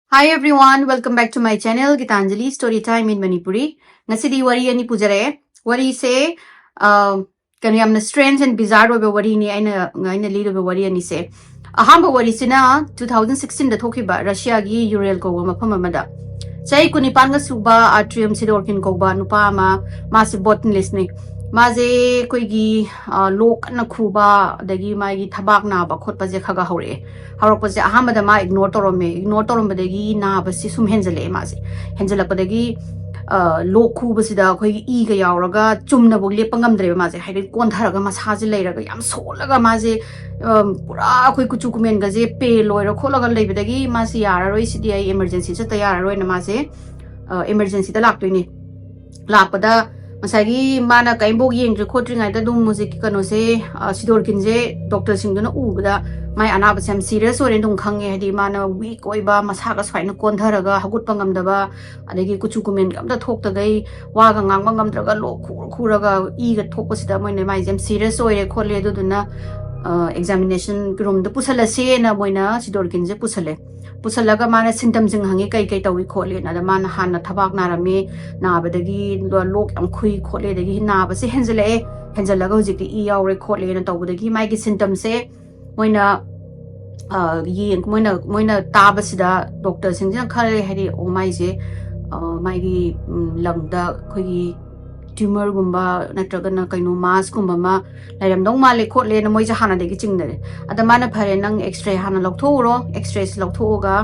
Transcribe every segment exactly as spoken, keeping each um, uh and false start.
Hi everyone, welcome back to my channel, Gitanjali Story Time in Manipuri. ꯉꯁꯤꯗꯤ ꯋꯥꯔꯤ ꯑꯅꯤ ꯄꯨꯖꯔꯛꯑꯦ꯫ ꯋꯥꯔꯤꯁꯦ, ꯑ, ꯀꯩꯅꯣ, ꯌꯥꯝꯅ strange and bizarre ꯑꯣꯏꯕ ꯋꯥꯔꯤꯅꯤ ꯑꯩꯅ, ꯑꯩꯅ ꯂꯤꯗꯣꯏꯕ ꯋꯥꯔꯤ ꯑꯅꯤꯁꯦ꯫ ꯑꯍꯥꯟꯕ ꯋꯥꯔꯤꯁꯤꯅ two thousand sixteen ꯗ ꯊꯣꯛꯈꯤꯕ, ꯔꯁꯤꯌꯥꯒꯤ ꯌꯨꯔꯦꯜ ꯀꯧꯕ ꯃꯐꯝ ꯑꯃꯗ ꯆꯍꯤ ꯀꯨꯟꯅꯤꯄꯥꯟꯒ ꯁꯨꯕ Artyom Sidorkin ꯀꯧꯕ ꯅꯨꯄꯥ ꯑꯃ, ꯃꯥꯁꯦ botanist ꯅꯤ꯫ ꯃꯥꯁꯦ ꯑꯩꯈꯣꯏꯒꯤ, ꯑ, ꯂꯣꯛ ꯀꯟꯅ ꯈꯨꯕ, ꯑꯗꯒꯤ ꯃꯥꯒꯤ ꯊꯕꯥꯛ ꯅꯥꯕ ꯈꯣꯠꯄꯁꯦ ꯈꯔ ꯈꯔ ꯍꯧꯔꯛꯑꯦ꯫ ꯍꯧꯔꯛꯄꯁꯦ ꯑꯍꯥꯟꯕꯗ ꯃꯥ ignore ꯇꯧꯔꯝꯃꯦ꯫ Ignore ꯇꯧꯔꯝꯕꯗꯒꯤ ꯅꯥꯕꯁꯤ ꯁꯨꯝ ꯍꯦꯟꯖꯜꯂꯛꯑꯦ ꯃꯥꯁꯦ꯫ ꯍꯦꯟꯖꯜꯂꯛꯄꯗꯒꯤ, ꯑ, ꯂꯣꯛ ꯈꯨꯕꯁꯤꯗ ꯑꯩꯈꯣꯏꯒꯤ ꯏꯒ ꯌꯥꯎꯔꯒ ꯆꯨꯝꯅꯐꯥꯎ ꯂꯦꯞꯄ ꯉꯝꯗ꯭ꯔꯦꯕ ꯃꯥꯁꯦ꯫ ꯍꯥꯏꯗꯤ ꯀꯣꯟꯊꯔꯒ ꯃꯁꯥꯁꯦ ꯂꯩꯔꯒ ꯌꯥꯝ ꯁꯣꯜꯂꯒ ꯃꯥꯁꯦ, ꯑ, ꯄꯨꯔꯥ ꯑꯩꯈꯣꯏ ꯀꯨꯆꯨ ꯀꯨꯃꯦꯟꯒꯁꯦ pale ꯑꯣꯏꯔ ꯈꯣꯠꯂꯒ ꯂꯩꯕꯗꯒꯤ ꯃꯥꯁꯦ ꯌꯥꯔꯔꯣꯏ, ꯁꯤꯗꯤ ꯑꯩ emergency ꯆꯠꯇ ꯌꯥꯔꯔꯣꯏꯅ ꯃꯥꯁꯦ, ꯑ, emergency ꯗ ꯂꯥꯛꯇꯣꯏꯅꯦ꯫ ꯂꯥꯛꯄꯗ ꯉꯁꯥꯏꯒꯤ ꯃꯥꯅ ꯀꯔꯤꯝꯐꯥꯎ ꯌꯦꯡꯗ꯭ꯔꯤ ꯈꯣꯠꯇ꯭ꯔꯤꯉꯩꯗ ꯑꯗꯨꯝ ꯍꯧꯖꯤꯛꯀꯤ ꯀꯩꯅꯣꯁꯦ, ꯑ, ꯁꯤꯗꯣꯔꯀꯤꯟꯁꯦ doctor ꯁꯤꯡꯗꯨꯅ ꯎꯕꯗ ꯃꯥꯏ ꯑꯅꯥꯕꯁꯦ ꯌꯥꯝ serious ꯑꯣꯏꯔꯦꯅ ꯑꯗꯨꯝ ꯈꯪꯉꯦ꯫ ꯍꯥꯏꯗꯤ ꯃꯥꯅ weak ꯑꯣꯏꯕ, ꯃꯁꯥꯒ ꯁꯨꯃꯥꯏꯅ ꯀꯣꯟꯊꯔꯒ ꯍꯧꯒꯠꯄ ꯉꯝꯗꯕ, ꯑꯗꯒꯤ ꯀꯨꯆꯨ ꯀꯨꯃꯦꯟꯒ ꯑꯝꯇ ꯊꯣꯛꯇꯈꯩ ꯋꯥꯒ ꯉꯥꯡꯕ ꯉꯝꯗ꯭ꯔꯒ ꯂꯣꯛ ꯈꯨꯔ ꯈꯨꯔꯒ ꯏꯒ ꯊꯣꯛꯄꯁꯤꯗ ꯃꯣꯏꯅ ꯃꯥꯏꯁꯦ ꯌꯥꯝ serious ꯑꯣꯏꯔꯦ ꯈꯣꯠꯂꯦ, ꯑꯗꯨꯗꯨꯅ, ꯑ, examination room ꯗ ꯄꯨꯁꯜꯂꯁꯦꯅ ꯃꯣꯏꯅ ꯁꯤꯗꯣꯔꯀꯤꯟꯁꯦ ꯄꯨꯁꯜꯂꯦ꯫ ꯄꯨꯁꯜꯂꯒ ꯃꯥꯅ symptom ꯁꯤꯡ ꯍꯪꯉꯤ, "ꯀꯩ ꯀꯩ ꯇꯧꯏ ꯈꯣꯠꯂꯤꯅ?" ꯑꯗ ꯃꯥꯅ ꯍꯥꯟꯅ ꯊꯕꯥꯛ ꯅꯥꯔꯝꯃꯤ, ꯅꯥꯕꯗꯒꯤ ꯂꯣ-, ꯂꯣꯛ ꯌꯥꯝ ꯈꯨꯏ ꯈꯣꯠꯂꯦ, ꯑꯗꯒꯤ ꯅꯥꯕꯁꯦ ꯍꯦꯟꯖꯜꯂꯛꯑꯦ, ꯍꯦꯟꯖꯜꯂꯒ ꯍꯧꯖꯤꯛꯇꯤ ꯏ ꯌꯥꯎꯔꯦ ꯈꯣꯠꯂꯦꯅ ꯇꯧꯕꯗꯒꯤ ꯃꯥꯒꯤ symptom ꯁꯦ ꯃꯣꯏꯅ, ꯑ, ꯌꯦꯡ-, ꯃꯣꯏꯅ, ꯃꯣꯏꯅ ꯇꯥꯕꯁꯤꯗ doctor ꯁꯤꯡꯁꯤꯅ ꯈꯜꯂꯦ, ꯍꯥꯏꯗꯤ, "ꯑꯣ, ꯃꯥꯏꯁꯦ, ꯑ, ꯃꯥꯒꯤ, ꯎꯝ, lung ꯗ ꯑꯩꯈꯣꯏꯒꯤ tumor ꯒꯨꯝꯕ ꯅꯠꯇ꯭ꯔꯒꯅ ꯀꯩꯅꯣ mass ꯀꯨꯝꯕ ꯑꯃ ꯂꯩꯔꯝꯗꯧ ꯃꯥꯜꯂꯦ" ꯈꯣꯠꯂꯦꯅ ꯃꯣꯏꯁꯦ ꯍꯥꯟꯅꯗꯒꯤ ꯆꯤꯡꯅꯔꯦ꯫ ꯑꯗ ꯃꯥꯅ, "ꯐꯔꯦ, ꯅꯪ X-ray ꯍꯥꯟꯅ ꯂꯧꯊꯣꯛꯎꯔꯣ, X-ray ꯁꯤ ꯂꯧꯊꯣꯛꯑꯒ,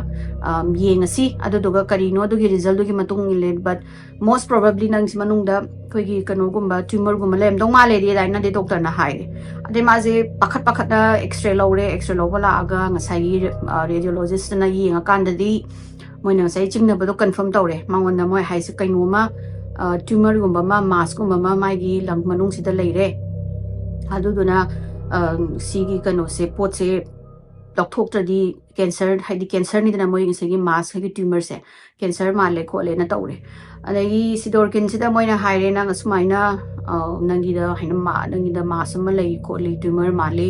ꯑꯝ, ꯌꯦꯡꯉꯁꯤ, ꯑꯗꯨꯗꯨꯒ ꯀꯔꯤꯅꯣ ꯑꯗꯨꯒꯤ result ꯗꯨꯒꯤ ꯃꯇꯨꯡ ꯏꯜꯂꯦ, but most probably ꯅꯪꯁꯤ ꯃꯅꯨꯡꯗ ꯑꯩꯈꯣꯏꯒꯤ ꯀꯩꯅꯣꯒꯨꯝꯕ, tumor ꯒꯨꯝꯕ ꯂꯩꯔꯝꯗꯧ ꯃꯥꯜꯂꯦꯗꯤ" ꯑꯗꯨꯃꯥꯏꯅꯗꯤ doctor ꯅ ꯍꯥꯏꯔꯦ꯫ ꯑꯗꯩ ꯃꯥꯁꯦ ꯄꯥꯈꯠ ꯄꯥꯈꯠꯅ X-ray ꯂꯧꯔꯦ꯫ X-ray ꯂꯧꯕ ꯂꯥꯛꯑꯒ ꯉꯁꯥꯏꯒꯤ ꯔꯦ-, ꯑ, radiologist ꯅ ꯌꯦꯡꯉꯀꯥꯟꯗꯗꯤ ꯃꯣꯏꯅ ꯉꯁꯥꯏ ꯆꯤꯡꯅꯕꯗꯣ confirm ꯇꯧꯔꯦ꯫ ꯃꯉꯣꯟꯗ ꯃꯣꯏ ꯍꯥꯏꯁꯦ ꯀꯩꯅꯣꯝꯃ, ꯑ, tumor ꯒꯨꯝꯕ ꯑꯃ, mass ꯀꯨꯝꯕ ꯑꯃ ꯃꯥꯒꯤ lung ꯃꯅꯨꯡꯁꯤꯗ ꯂꯩꯔꯦ꯫ ꯑꯗꯨꯗꯨꯅ, ꯑ, ꯁꯤꯒꯤ ꯀꯩꯅꯣꯁꯦ, ꯄꯣꯠꯁꯦ ꯂꯧꯊꯣꯛꯇ꯭ꯔꯗꯤ cancer, ꯍꯥꯏꯗꯤ cancer ꯅꯤꯗꯅ ꯃꯣꯏ ꯉꯁꯥꯏꯒꯤ mass ꯍꯥꯏꯒꯤ tumor ꯁꯦ, cancer ꯃꯥꯜꯂꯦ ꯈꯣꯠꯂꯦꯅ ꯇꯧꯔꯦ꯫ ꯑꯗꯒꯤ ꯁꯤꯗꯣꯔꯀꯤꯟꯁꯤꯗ ꯃꯣꯏꯅ ꯍꯥꯏꯔꯦ, "ꯅꯪ ꯑꯁꯨꯃꯥꯏꯅ, ꯑ, ꯅꯪꯒꯤꯗ ꯍꯥꯏꯅ ꯃꯥ-, ꯅꯪꯒꯤꯗ ꯃꯥꯁ ꯑꯃ ꯂꯩ ꯈꯣꯠꯂꯤ, ꯇ꯭ꯌꯨꯃꯔ ꯃꯥꯜꯂꯤ,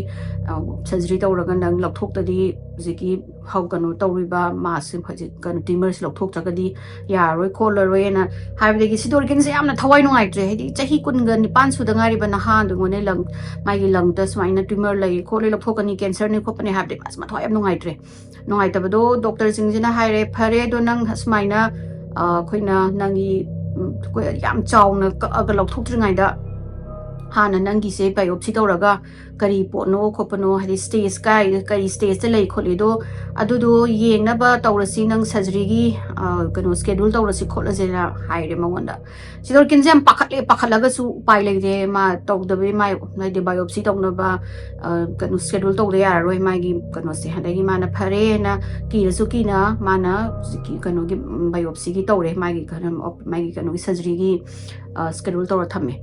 ꯁꯔꯖꯔꯤ ꯇꯧꯔꯒ ꯅꯪ ꯂꯧꯊꯣꯛꯇꯗꯤ ꯍꯧꯖꯤꯛꯀꯤ ꯍꯧ-, ꯀꯩꯅꯣ ꯇꯧꯔꯤꯕ ꯃꯥꯁꯁꯦ, ꯍꯧꯖꯤꯛ ꯀꯩꯅꯣ ꯇ꯭ꯌꯨꯃꯔꯁꯤ ꯂꯧꯊꯣꯛꯇ꯭ꯔꯒꯗꯤ ꯌꯥꯔꯔꯣꯏ ꯈꯣꯠꯂꯔꯣꯏꯅ ꯍꯥꯏꯕꯗꯒꯤ ꯁꯤꯗꯣꯔꯀꯤꯟꯁꯦ ꯌꯥꯝꯅ ꯊꯋꯥꯏ ꯅꯨꯡꯉꯥꯏꯇ꯭ꯔꯦ꯫ ꯍꯥꯏꯗꯤ ꯆꯍꯤ ꯀꯨꯟꯒ ꯅꯤꯄꯥꯟ ꯁꯨꯗ ꯉꯥꯏꯔꯤꯕ ꯅꯍꯥ ꯑꯗꯨꯉꯣꯟꯗ ꯂꯪ, ꯃꯥꯒꯤ ꯂꯪꯗ ꯁꯨꯃꯥꯏꯅ ꯇ꯭ꯌꯨꯃꯔ ꯂꯩ ꯈꯣꯠꯂꯤ, ꯂꯧꯊꯣꯛꯀꯅꯤ, ꯀꯦꯟꯁꯔꯅꯤ ꯈꯣꯠꯄꯅꯤ ꯍꯥꯏꯕꯗꯤ ꯃꯥꯁꯦ ꯃꯊꯋꯥꯏ ꯌꯥꯝ ꯅꯨꯡꯉꯥꯏꯇ꯭ꯔꯦ꯫ ꯅꯨꯡꯉꯥꯏꯇꯕꯗꯣ ꯗꯣꯛꯇꯔꯁꯤꯡꯁꯤꯅ ꯍꯥꯏꯔꯦ, "ꯐꯔꯦ, ꯑꯗꯣ ꯅꯪ ꯁꯨꯃꯥꯏꯅ, ꯑ, ꯑꯩꯈꯣꯏꯅ ꯅꯪꯒꯤ, ꯎꯝ, ꯑꯩꯈꯣꯏ ꯌꯥꯝ ꯆꯥꯎꯅ ꯀꯛꯑꯒ ꯂꯧꯊꯣꯛꯇ꯭ꯔꯤꯉꯩꯗ ꯍꯥꯟꯅ ꯅꯪꯒꯤꯁꯦ ꯕꯥꯏꯑꯣꯞꯁꯤ ꯇꯧꯔꯒ ꯀꯔꯤ ꯄꯣꯠꯅꯣ ꯈꯣꯠꯄꯅꯣ, ꯍꯥꯏꯗꯤ ꯁ꯭ꯇꯦꯖ ꯀꯥꯏ, ꯀꯔꯤ ꯁ꯭ꯇꯦꯖꯇ ꯂꯩ ꯈꯣꯠꯂꯤꯗꯣ ꯑꯗꯨꯗꯣ ꯌꯦꯡꯅꯕ ꯇꯧꯔꯁꯤ, ꯅꯪ ꯁꯔꯖꯔꯤꯒꯤ, ꯑ, ꯀꯩꯅꯣ ꯁ꯭ꯀꯦꯗꯨꯜ ꯇꯧꯔꯁꯤ ꯈꯣꯠꯂꯁꯦꯅ" ꯍꯥꯏꯔꯦ ꯃꯉꯣꯟꯗ꯫ ꯁꯤꯗꯣꯔꯀꯤꯟꯁꯦ ꯌꯥꯝ ꯄꯥꯈꯠꯂꯦ, ꯄꯥꯈꯠꯂꯒꯁꯨ ꯎꯄꯥꯏ ꯂꯩꯇꯦ, ꯃꯥ ꯇꯧꯗꯕꯩ, ꯃꯥꯏ ꯍꯥꯏꯗꯤ ꯕꯥꯏꯑꯣꯞꯁꯤ ꯇꯧꯅꯕ, ꯑ, ꯀꯩꯅꯣ ꯁ꯭ꯀꯦꯗꯨꯜ ꯇꯧꯗ ꯌꯥꯔꯔꯣꯏ ꯃꯥꯒꯤ ꯀꯩꯅꯣꯁꯦ꯫ ꯑꯗꯒꯤ ꯃꯥꯅ ꯐꯔꯦꯅ ꯀꯤꯔꯁꯨ ꯀꯤꯅ ꯃꯥꯅ ꯍꯧꯖꯤꯛꯀꯤ ꯀꯩꯅꯣꯒꯤ, ꯎꯝ, ꯕꯥꯏꯑꯣꯞꯁꯤꯒꯤ ꯇꯧꯔꯦ, ꯃꯥꯒꯤ ꯀꯩꯅꯣ, ꯃꯥꯒꯤ ꯀꯩꯅꯣꯒꯤ ꯁꯔꯖꯔꯤꯒꯤ, ꯑ, ꯁ꯭ꯀꯦꯗꯨꯜ ꯇꯧꯔ ꯊꯝꯃꯦ꯫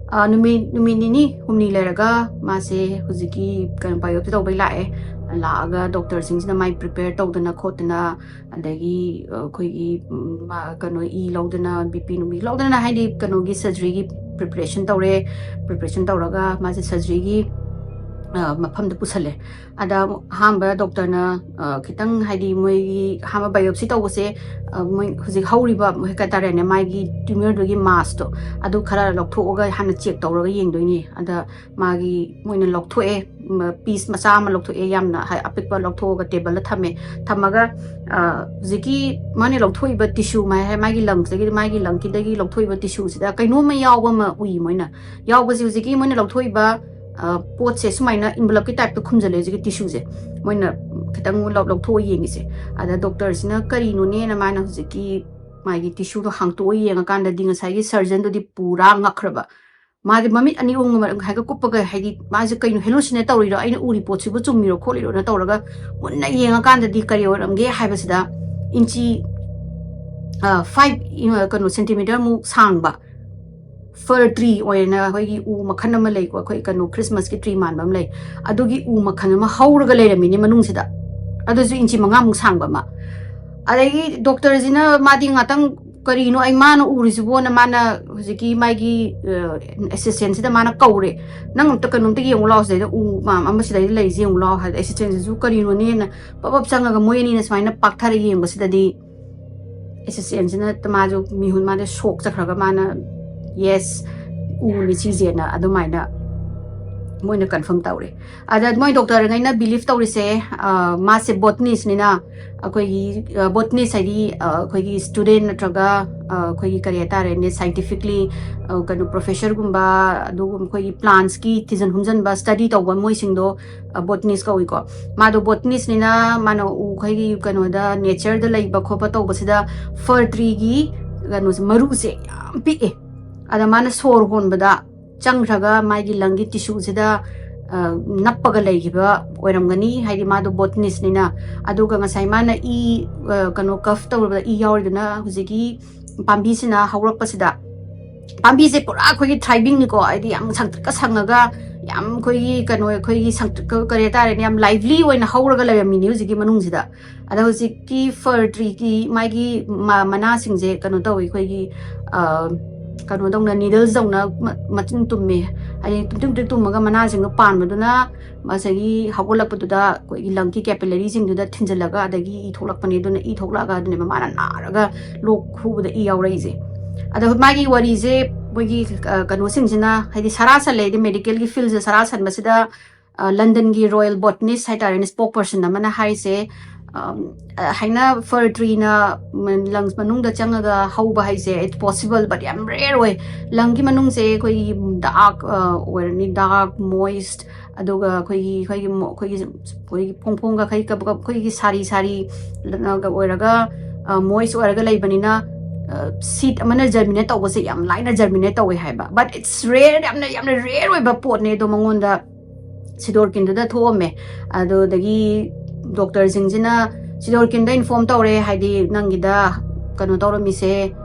ꯑ, ꯅꯨꯃꯤꯠ, ꯅꯨꯃꯤꯠ ꯅꯤꯅꯤ ꯍꯨꯝꯅꯤ ꯂꯩꯔꯒ ꯃꯥꯁꯦ ꯍꯧꯖꯤꯛꯀꯤ ꯀꯩꯅꯣ ꯕꯥꯏꯑꯣꯞꯁꯤ ꯇꯧꯕꯩ ꯂꯥꯛꯑꯦ꯫ ꯂꯥꯛꯑꯒ ꯗꯣꯛꯇꯔꯁꯤꯡꯁꯤꯅ ꯃꯥꯏ ꯄ꯭ꯔꯤꯄꯦꯌꯔ ꯇꯧꯗꯅ ꯈꯣꯠꯇꯅ, ꯑꯗꯒꯤ ꯑꯩꯈꯣꯏꯒꯤ, ꯎꯝ, ꯃꯥ-, ꯀꯩꯅꯣ, ꯏ ꯂꯧꯗꯅ, ꯕꯤ ꯄꯤ ꯅꯨꯡ ꯄꯤ ꯂꯧꯗꯅ, ꯍꯥꯏꯗꯤ ꯀꯩꯅꯣꯒꯤ ꯁꯔꯖꯔꯤꯒꯤ ꯄ꯭ꯔꯤꯄꯦꯔꯦꯁꯟ ꯇꯧꯔꯦ꯫ ꯄ꯭ꯔꯤꯄꯦꯔꯦꯁꯟ ꯇꯧꯔꯒ ꯃꯥꯁꯦ ꯁꯔꯖꯔꯤꯒꯤ, ꯑ, ꯃꯐꯝꯗ ꯄꯨꯁꯜꯂꯦ꯫ ꯑꯗ ꯑꯍꯥꯟꯕ ꯗꯣꯛꯇꯔꯅ, ꯑ, ꯈꯤꯇꯪ, ꯍꯥꯏꯗꯤ ꯃꯣꯏꯒꯤ ꯑꯍꯥꯟꯕ ꯕꯥꯏꯑꯣꯞꯁꯤ ꯇꯧꯕꯁꯦ, ꯑ, ꯃꯣꯏ ꯍꯧꯖꯤꯛ ꯍꯧꯔꯤꯕ, ꯃꯣꯏ ꯀꯩ ꯍꯥꯏꯇꯥꯔꯦꯅꯦ, ꯃꯥꯒꯤ ꯇ꯭ꯌꯨꯃꯔꯗꯨꯒꯤ ꯃꯥꯁꯇꯣ ꯑꯗꯨ ꯈꯔ ꯂꯧꯊꯣꯛꯑꯒ ꯍꯥꯟꯅ ꯆꯦꯛ ꯇꯧꯔꯒ ꯌꯦꯡꯗꯣꯏꯅꯦ꯫ ꯑꯗ ꯃꯥꯒꯤ ꯃꯣꯏꯅ ꯂꯧꯊꯣꯛꯑꯦ, ꯃ-, ꯄꯤꯁ ꯃꯆꯥ ꯑꯃ ꯂꯧꯊꯣꯛꯑꯦ, ꯌꯥꯝꯅ ꯍꯥꯏ-, ꯑꯄꯤꯛꯄ ꯂꯧꯊꯣꯛꯑꯒ ꯇꯦꯕꯜꯗ ꯊꯝꯃꯦ꯫ ꯊꯝꯃꯒ, ꯑ, ꯍꯧꯖꯤꯛꯀꯤ ꯃꯥꯅ ꯂꯧꯊꯣꯛꯏꯕ ꯇꯤꯁꯨ, ꯃꯥ-, ꯃꯥꯒꯤ ꯂꯪꯁꯇꯒꯤ, ꯃꯥꯒꯤ ꯂꯪꯀꯤꯗꯒꯤ ꯂꯧꯊꯣꯛꯏꯕ ꯇꯤꯁꯨꯁꯤꯗ ꯀꯩꯅꯣꯝꯃ ꯌꯥꯎꯕ ꯑꯃ ꯎꯏ ꯃꯣꯏꯅ꯫ ꯌꯥꯎꯕꯁꯦ ꯍꯧꯖꯤꯛꯀꯤ ꯃꯣꯏꯅ ꯂꯧꯊꯣꯛꯏꯕ, ꯑ, ꯄꯣꯠꯁꯦ ꯁꯨꯃꯥꯏꯅ ꯏꯟꯚꯂꯞꯀꯤ ꯇꯥꯏꯞꯇ ꯈꯨꯝꯖꯜꯂꯦ ꯍꯧꯖꯤꯛꯀꯤ ꯇꯤꯁꯨꯁꯦ꯫ ꯃꯣꯏꯅ ꯈꯤꯇꯪ ꯂꯧ-, ꯂꯧꯊꯣꯛꯑ ꯌꯦꯡꯉꯤꯁꯦ꯫ ꯑꯗ ꯗꯣꯛꯇꯔꯁꯤꯅ ꯀꯔꯤꯅꯣꯅꯦꯅ ꯃꯥꯅ ꯍꯧꯖꯤꯛꯀꯤ ꯃꯥꯒꯤ ꯇꯤꯁꯨꯗꯣ ꯍꯥꯡꯇꯣꯛꯑ ꯌꯦꯡꯉꯀꯥꯟꯗꯗꯤ ꯉꯁꯥꯏꯒꯤ ꯁꯔꯖꯟꯗꯨꯗꯤ ꯄꯨꯔꯥ ꯉꯛꯈ꯭ꯔꯕ꯫ ꯃꯥꯗꯤ ꯃꯃꯤꯠ ꯑꯅꯤ ꯑꯍꯨꯝꯒ ꯃꯔꯛ ꯍꯥꯏꯒ ꯀꯨꯞꯄꯒ, ꯍꯥꯏꯗꯤ ꯃꯥꯁꯦ ꯀꯩꯅꯣ, ꯍꯦꯂꯨꯁꯤꯅꯦꯠ ꯇꯧꯔꯤꯔꯣ, ꯑꯩꯅ ꯎꯔꯤ ꯄꯣꯠꯁꯤꯕꯨ ꯆꯨꯝꯃꯤꯔꯣ ꯈꯣꯠꯂꯤꯔꯣꯅ ꯇꯧꯔꯒ ꯃꯨꯟꯅ ꯌꯦꯡꯉꯀꯥꯟꯗꯗꯤ ꯀꯔꯤ ꯑꯣꯏꯔꯝꯒꯦ ꯍꯥꯏꯕꯁꯤꯗ ꯏꯟꯆꯤ, ꯑ, ꯐꯥꯏꯚ, ꯏ-, ꯀꯩꯅꯣ, ꯁꯦꯟꯇꯤꯃꯤꯇꯔ ꯃꯨꯛ ꯁꯥꯡꯕ ꯐꯔ ꯇ꯭ꯔꯤ ꯑꯣꯏꯅ ꯑꯩꯈꯣꯏꯒꯤ ꯎ ꯃꯈꯜ ꯑꯃ ꯂꯩꯀꯣ, ꯑꯩꯈꯣꯏ ꯀꯩꯅꯣ ꯈ꯭ꯔꯤꯁꯃꯥꯁꯀꯤ ꯇ꯭ꯔꯤ ꯃꯥꯟꯕ ꯑꯃ ꯂꯩ, ꯑꯗꯨꯒꯤ ꯎ ꯃꯈꯜ ꯑꯃ ꯍꯧꯔꯒ ꯂꯩꯔꯝꯃꯤꯅꯦ ꯃꯅꯨꯡꯁꯤꯗ, ꯑꯗꯨꯁꯨ ꯏꯟꯆꯤ ꯃꯉꯥꯃꯨꯛ ꯁꯥꯡꯕ ꯑꯃ꯫ ꯑꯗꯒꯤ ꯗꯣꯛꯇꯔꯁꯤꯅ ꯃꯥꯗꯤ ꯉꯥꯛꯇꯪ ꯀꯔꯤꯅꯣ ꯑꯩ ꯃꯥꯅ ꯎꯔꯤꯁꯤꯕꯣꯅ ꯃꯥꯅ ꯍꯧꯖꯤꯛꯀꯤ ꯃꯥꯒꯤ ꯑꯦꯁꯤꯁꯇꯦꯟꯁꯤꯗ ꯃꯥꯅ ꯀꯧꯔꯦ, "ꯅꯪ ꯑꯝꯇ ꯀꯩꯅꯣꯝꯇ ꯌꯦꯡꯉꯨ ꯂꯥꯛꯑꯣ, ꯁꯤꯗꯩꯗ ꯎ ꯃꯌꯥꯝ ꯑꯃ ꯁꯤꯗꯩꯗ ꯂꯩꯔꯤꯁꯦ ꯌꯦꯡꯉꯨ ꯂꯥꯛꯑꯣ" ꯍꯥꯏꯗꯤ ꯑꯦꯁꯤꯁꯇꯦꯟꯁꯤꯁꯨ ꯀꯔꯤꯅꯣꯅꯦꯅ ꯄꯞ ꯄꯞ ꯆꯪꯉꯒ ꯃꯣꯏ ꯑꯅꯤꯅ ꯁꯨꯃꯥꯏꯅ ꯄꯥꯛꯊꯔ ꯌꯦꯡꯕꯁꯤꯗꯗꯤ ꯑꯦꯁꯤꯁꯇꯦꯟꯁꯤꯅ ꯃꯥꯁꯨ ꯃꯤꯍꯨꯟ ꯃꯥꯗ ꯁꯣꯛ ꯆꯠꯈ꯭ꯔꯒ ꯃꯥꯅ "ꯌꯦꯁ, ꯎꯅꯤ ꯁꯤꯁꯦꯅ" ꯑꯗꯨꯃꯥꯏꯅ ꯃꯣꯏꯅ ꯀꯟꯐꯥꯔꯝ ꯇꯧꯔꯦ꯫ ꯑꯗ ꯃꯣꯏ ꯗꯣꯛꯇꯔꯉꯩꯅ ꯕꯤꯂꯤꯐ ꯇꯧꯔꯤꯁꯦ, ꯑ, ꯃꯥꯁꯦ ꯕꯣꯇꯅꯤꯁꯅꯤꯅ ꯑꯩꯈꯣꯏꯒꯤ ꯕꯣꯇꯅꯤꯁ ꯍꯥꯏꯗꯤ ꯑ, ꯑꯩꯈꯣꯏꯒꯤ ꯁ꯭ꯇꯨꯗꯦꯟ ꯅꯠꯇ꯭ꯔꯒ ꯑ, ꯑꯩꯈꯣꯏꯒꯤ ꯀꯔꯤ ꯍꯥꯏꯇꯥꯔꯦꯅꯦ, ꯁꯥꯏꯟꯇꯤꯐꯤꯛꯂꯤ ꯀꯩꯅꯣ ꯄ꯭ꯔꯣꯐꯦꯁꯔꯒꯨꯝꯕ, ꯑꯗꯨꯒꯨꯝꯕ ꯑꯩꯈꯣꯏꯒꯤ ꯄ꯭ꯂꯥꯟꯠꯁꯀꯤ ꯊꯤꯖꯤꯟ ꯍꯨꯝꯖꯤꯟꯕ, ꯁ꯭ꯇꯗꯤ ꯇꯧꯕ ꯃꯣꯏꯁꯤꯡꯗꯣ ꯕꯣꯇꯅꯤꯁ ꯀꯧꯏꯀꯣ꯫ ꯃꯥꯗꯣ ꯕꯣꯇꯅꯤꯁꯅꯤꯅ ꯃꯥꯅ ꯎ ꯑꯩꯈꯣꯏꯒꯤ ꯀꯩꯅꯣꯗ ꯅꯦꯆꯔꯗ ꯂꯩꯕ ꯈꯣꯠꯄ ꯇꯧꯕꯁꯤꯗ ꯐꯔ ꯇ꯭ꯔꯤꯒꯤ ꯀꯩꯅꯣꯁꯦ, ꯃꯔꯨꯁꯦ ꯌꯥꯝ ꯄꯤꯛꯑꯦ꯫ ꯑꯗ ꯃꯥꯅ ꯁꯣꯔ ꯍꯣꯟꯕꯗ ꯆꯪꯈ꯭ꯔꯒ ꯃꯥꯒꯤ ꯂꯪꯒꯤ ꯇꯤꯁꯨꯁꯤꯗ ꯑ, ꯅꯞꯄꯒ ꯂꯩꯈꯤꯕ ꯑꯣꯏꯔꯝꯒꯅꯤ, ꯍꯥꯏꯗꯤ ꯃꯥꯗꯣ ꯕꯣꯇꯅꯤꯁꯅꯤꯅ꯫ ꯑꯗꯨꯒ ꯉꯁꯥꯏ ꯃꯥꯅ ꯏ ꯑ, ꯀꯩꯅꯣ ꯀꯐ ꯇꯧꯔꯨꯕꯗ ꯏ ꯌꯥꯎꯔꯤꯗꯨꯅ ꯍꯧꯖꯤꯛꯀꯤ ꯄꯥꯝꯕꯤꯁꯤꯅ ꯍꯧꯔꯛꯄꯁꯤꯗ, ꯄꯥꯝꯕꯤꯁꯦ ꯄꯨꯔꯥ ꯑꯩꯈꯣꯏꯒꯤ ꯊ꯭ꯔꯥꯏꯕꯤꯡꯅꯤꯀꯣ, ꯍꯥꯏꯗꯤ ꯌꯥꯝ ꯁꯪꯇ꯭ꯔꯤꯛꯀ ꯁꯪꯉꯒ ꯌꯥꯝ ꯑꯩꯈꯣꯏꯒꯤ ꯀꯩꯅꯣ, ꯑꯩꯈꯣꯏꯒꯤ ꯁꯪꯇ꯭ꯔꯤꯛꯀ ꯀꯔꯤ ꯍꯥꯏꯇꯥꯔꯦꯅꯦ, ꯌꯥꯝ ꯂꯥꯏꯚꯂꯤ ꯑꯣꯏꯅ ꯍꯧꯔꯒ ꯂꯩꯔꯝꯃꯤꯅꯤ ꯍꯧꯖꯤꯛꯀꯤ ꯃꯅꯨꯡꯁꯤꯗ꯫ ꯑꯗ ꯍꯧꯖꯤꯛꯀꯤ ꯐꯔ ꯇ꯭ꯔꯤꯒꯤ ꯃꯥꯒꯤ ꯃ-, ꯃꯅꯥꯁꯤꯡꯁꯦ ꯀꯩꯅꯣ ꯇꯧꯋꯤ, ꯑꯩꯈꯣꯏꯒꯤ ꯑ, ꯀꯩꯅꯣꯗꯧꯅ, ꯅꯤꯗꯜꯁꯗꯧꯅ ꯃ-, ꯃꯆꯤꯟ ꯇꯨꯝꯃꯦ, ꯍꯥꯏꯗꯤ ꯇꯨꯝꯇ꯭ꯔꯤꯛ ꯇꯨꯝꯇ꯭ꯔꯤꯛ ꯇꯨꯝꯃꯒ ꯃꯅꯥꯁꯤꯡꯗꯣ ꯄꯥꯟꯕꯗꯨꯅ ꯉꯁꯥꯏꯒꯤ ꯍꯧꯒꯠꯂꯛꯄꯗꯨꯗ ꯑꯩꯈꯣꯏꯒꯤ ꯂꯪꯒꯤ ꯀꯦꯄꯤꯂꯔꯤꯁꯤꯡꯗꯨꯗ ꯊꯤꯟꯖꯤꯜꯂꯒ ꯑꯗꯒꯤ ꯏ ꯊꯣꯛꯂꯛꯄꯅꯦ꯫ ꯑꯗꯨꯅ ꯏ ꯊꯣꯛꯂꯛꯑꯒ ꯑꯗꯨꯅꯦꯕ ꯃꯥꯅ ꯅꯥꯔꯒ ꯂꯣꯛ ꯈꯨꯕꯗ ꯏ ꯌꯥꯎꯔꯛꯏꯁꯦ꯫ ꯑꯗꯣ ꯃꯥꯒꯤ ꯋꯥꯔꯤꯁꯦ ꯃꯣꯏꯒꯤ ꯑ, ꯀꯩꯅꯣꯁꯤꯡꯁꯤꯅ, ꯍꯥꯏꯗꯤ ꯁꯔꯥ ꯁꯜꯂꯦ, ꯍꯥꯏꯗꯤ ꯃꯦꯗꯤꯀꯦꯜꯒꯤ ꯐꯤꯜꯁꯦ ꯁꯔꯥ ꯁꯟꯕꯁꯤꯗ ꯑ, ꯂꯟꯗꯟꯒꯤ ꯔꯣꯌꯦꯜ ꯕꯣꯇꯅꯤꯁ ꯍꯥꯏꯇꯥꯔꯦꯅꯦ, ꯁ꯭ꯄꯣꯛ ꯄꯔꯁꯟ ꯑꯃꯅ ꯍꯥꯏꯔꯤꯁꯦ, ꯑꯝ, ꯑ, ꯍꯥꯏꯅ ꯐꯔ ꯇ꯭ꯔꯤꯅ ꯂꯪꯁ ꯃꯅꯨꯡꯗ ꯆꯪꯉꯒ ꯍꯧꯕ ꯍꯥꯏꯁꯦ it's possible, but ꯌꯥꯝ ꯔꯦꯌꯔ ꯑꯣꯏ꯫ ꯂꯪꯒꯤ ꯃꯅꯨꯡꯁꯦ ꯑꯩꯈꯣꯏꯒꯤ ꯗꯥꯔꯛ ꯑꯣꯏꯔꯅꯤ, ꯗꯥꯔꯛ ꯃꯣꯏꯁ, ꯑꯗꯨꯒ ꯑꯩꯈꯣꯏꯒꯤ ꯑꯩꯈꯣꯏꯒꯤ ꯃꯣ-, ꯑꯩꯈꯣꯏꯒꯤ ꯑꯩꯈꯣꯏꯒꯤ ꯐꯣꯡ ꯐꯣꯡꯒ ꯑꯩꯈꯣꯏꯒꯤ ꯀꯕ-, ꯀꯕ-, ꯑꯩꯈꯣꯏꯒꯤ ꯁꯥꯔꯤ ꯁꯥꯔꯤ ꯂ-, ꯑꯣꯏꯔꯒ ꯃꯣꯏꯁ ꯑꯣꯏꯔꯒ ꯂꯩꯕꯅꯤꯅ ꯁꯤꯠ ꯑꯃꯅ ꯖꯔꯃꯤꯅꯦꯠ ꯇꯧꯕꯁꯦ ꯌꯥꯝ ꯂꯥꯏꯅ ꯖꯔꯃꯤꯅꯦꯠ ꯇꯧꯋꯦ ꯍꯥꯏꯕ꯫ But it's rare, ꯌꯥꯝꯅ ꯌꯥꯝꯅ ꯔꯦꯌꯔ ꯑꯣꯏꯕ ꯄꯣꯠꯅꯦ꯫ ꯑꯗꯣ ꯃꯉꯣꯟꯗ ꯁꯤꯗꯣꯔꯀꯤꯟꯗꯨꯗ ꯊꯣꯛꯑꯝꯃꯦ꯫ ꯑꯗꯨꯗꯒꯤ ꯗꯣꯛꯇꯔꯁꯤꯡꯁꯤꯅ ꯁꯤꯗꯣꯔꯀꯤꯟꯗ ꯏꯟꯐꯣꯔꯝ ꯇꯧꯔꯦ, ꯍꯥꯏꯗꯤ ꯅꯪꯒꯤꯗ ꯀꯩꯅꯣ ꯇꯧꯔꯝꯃꯤꯁꯦ,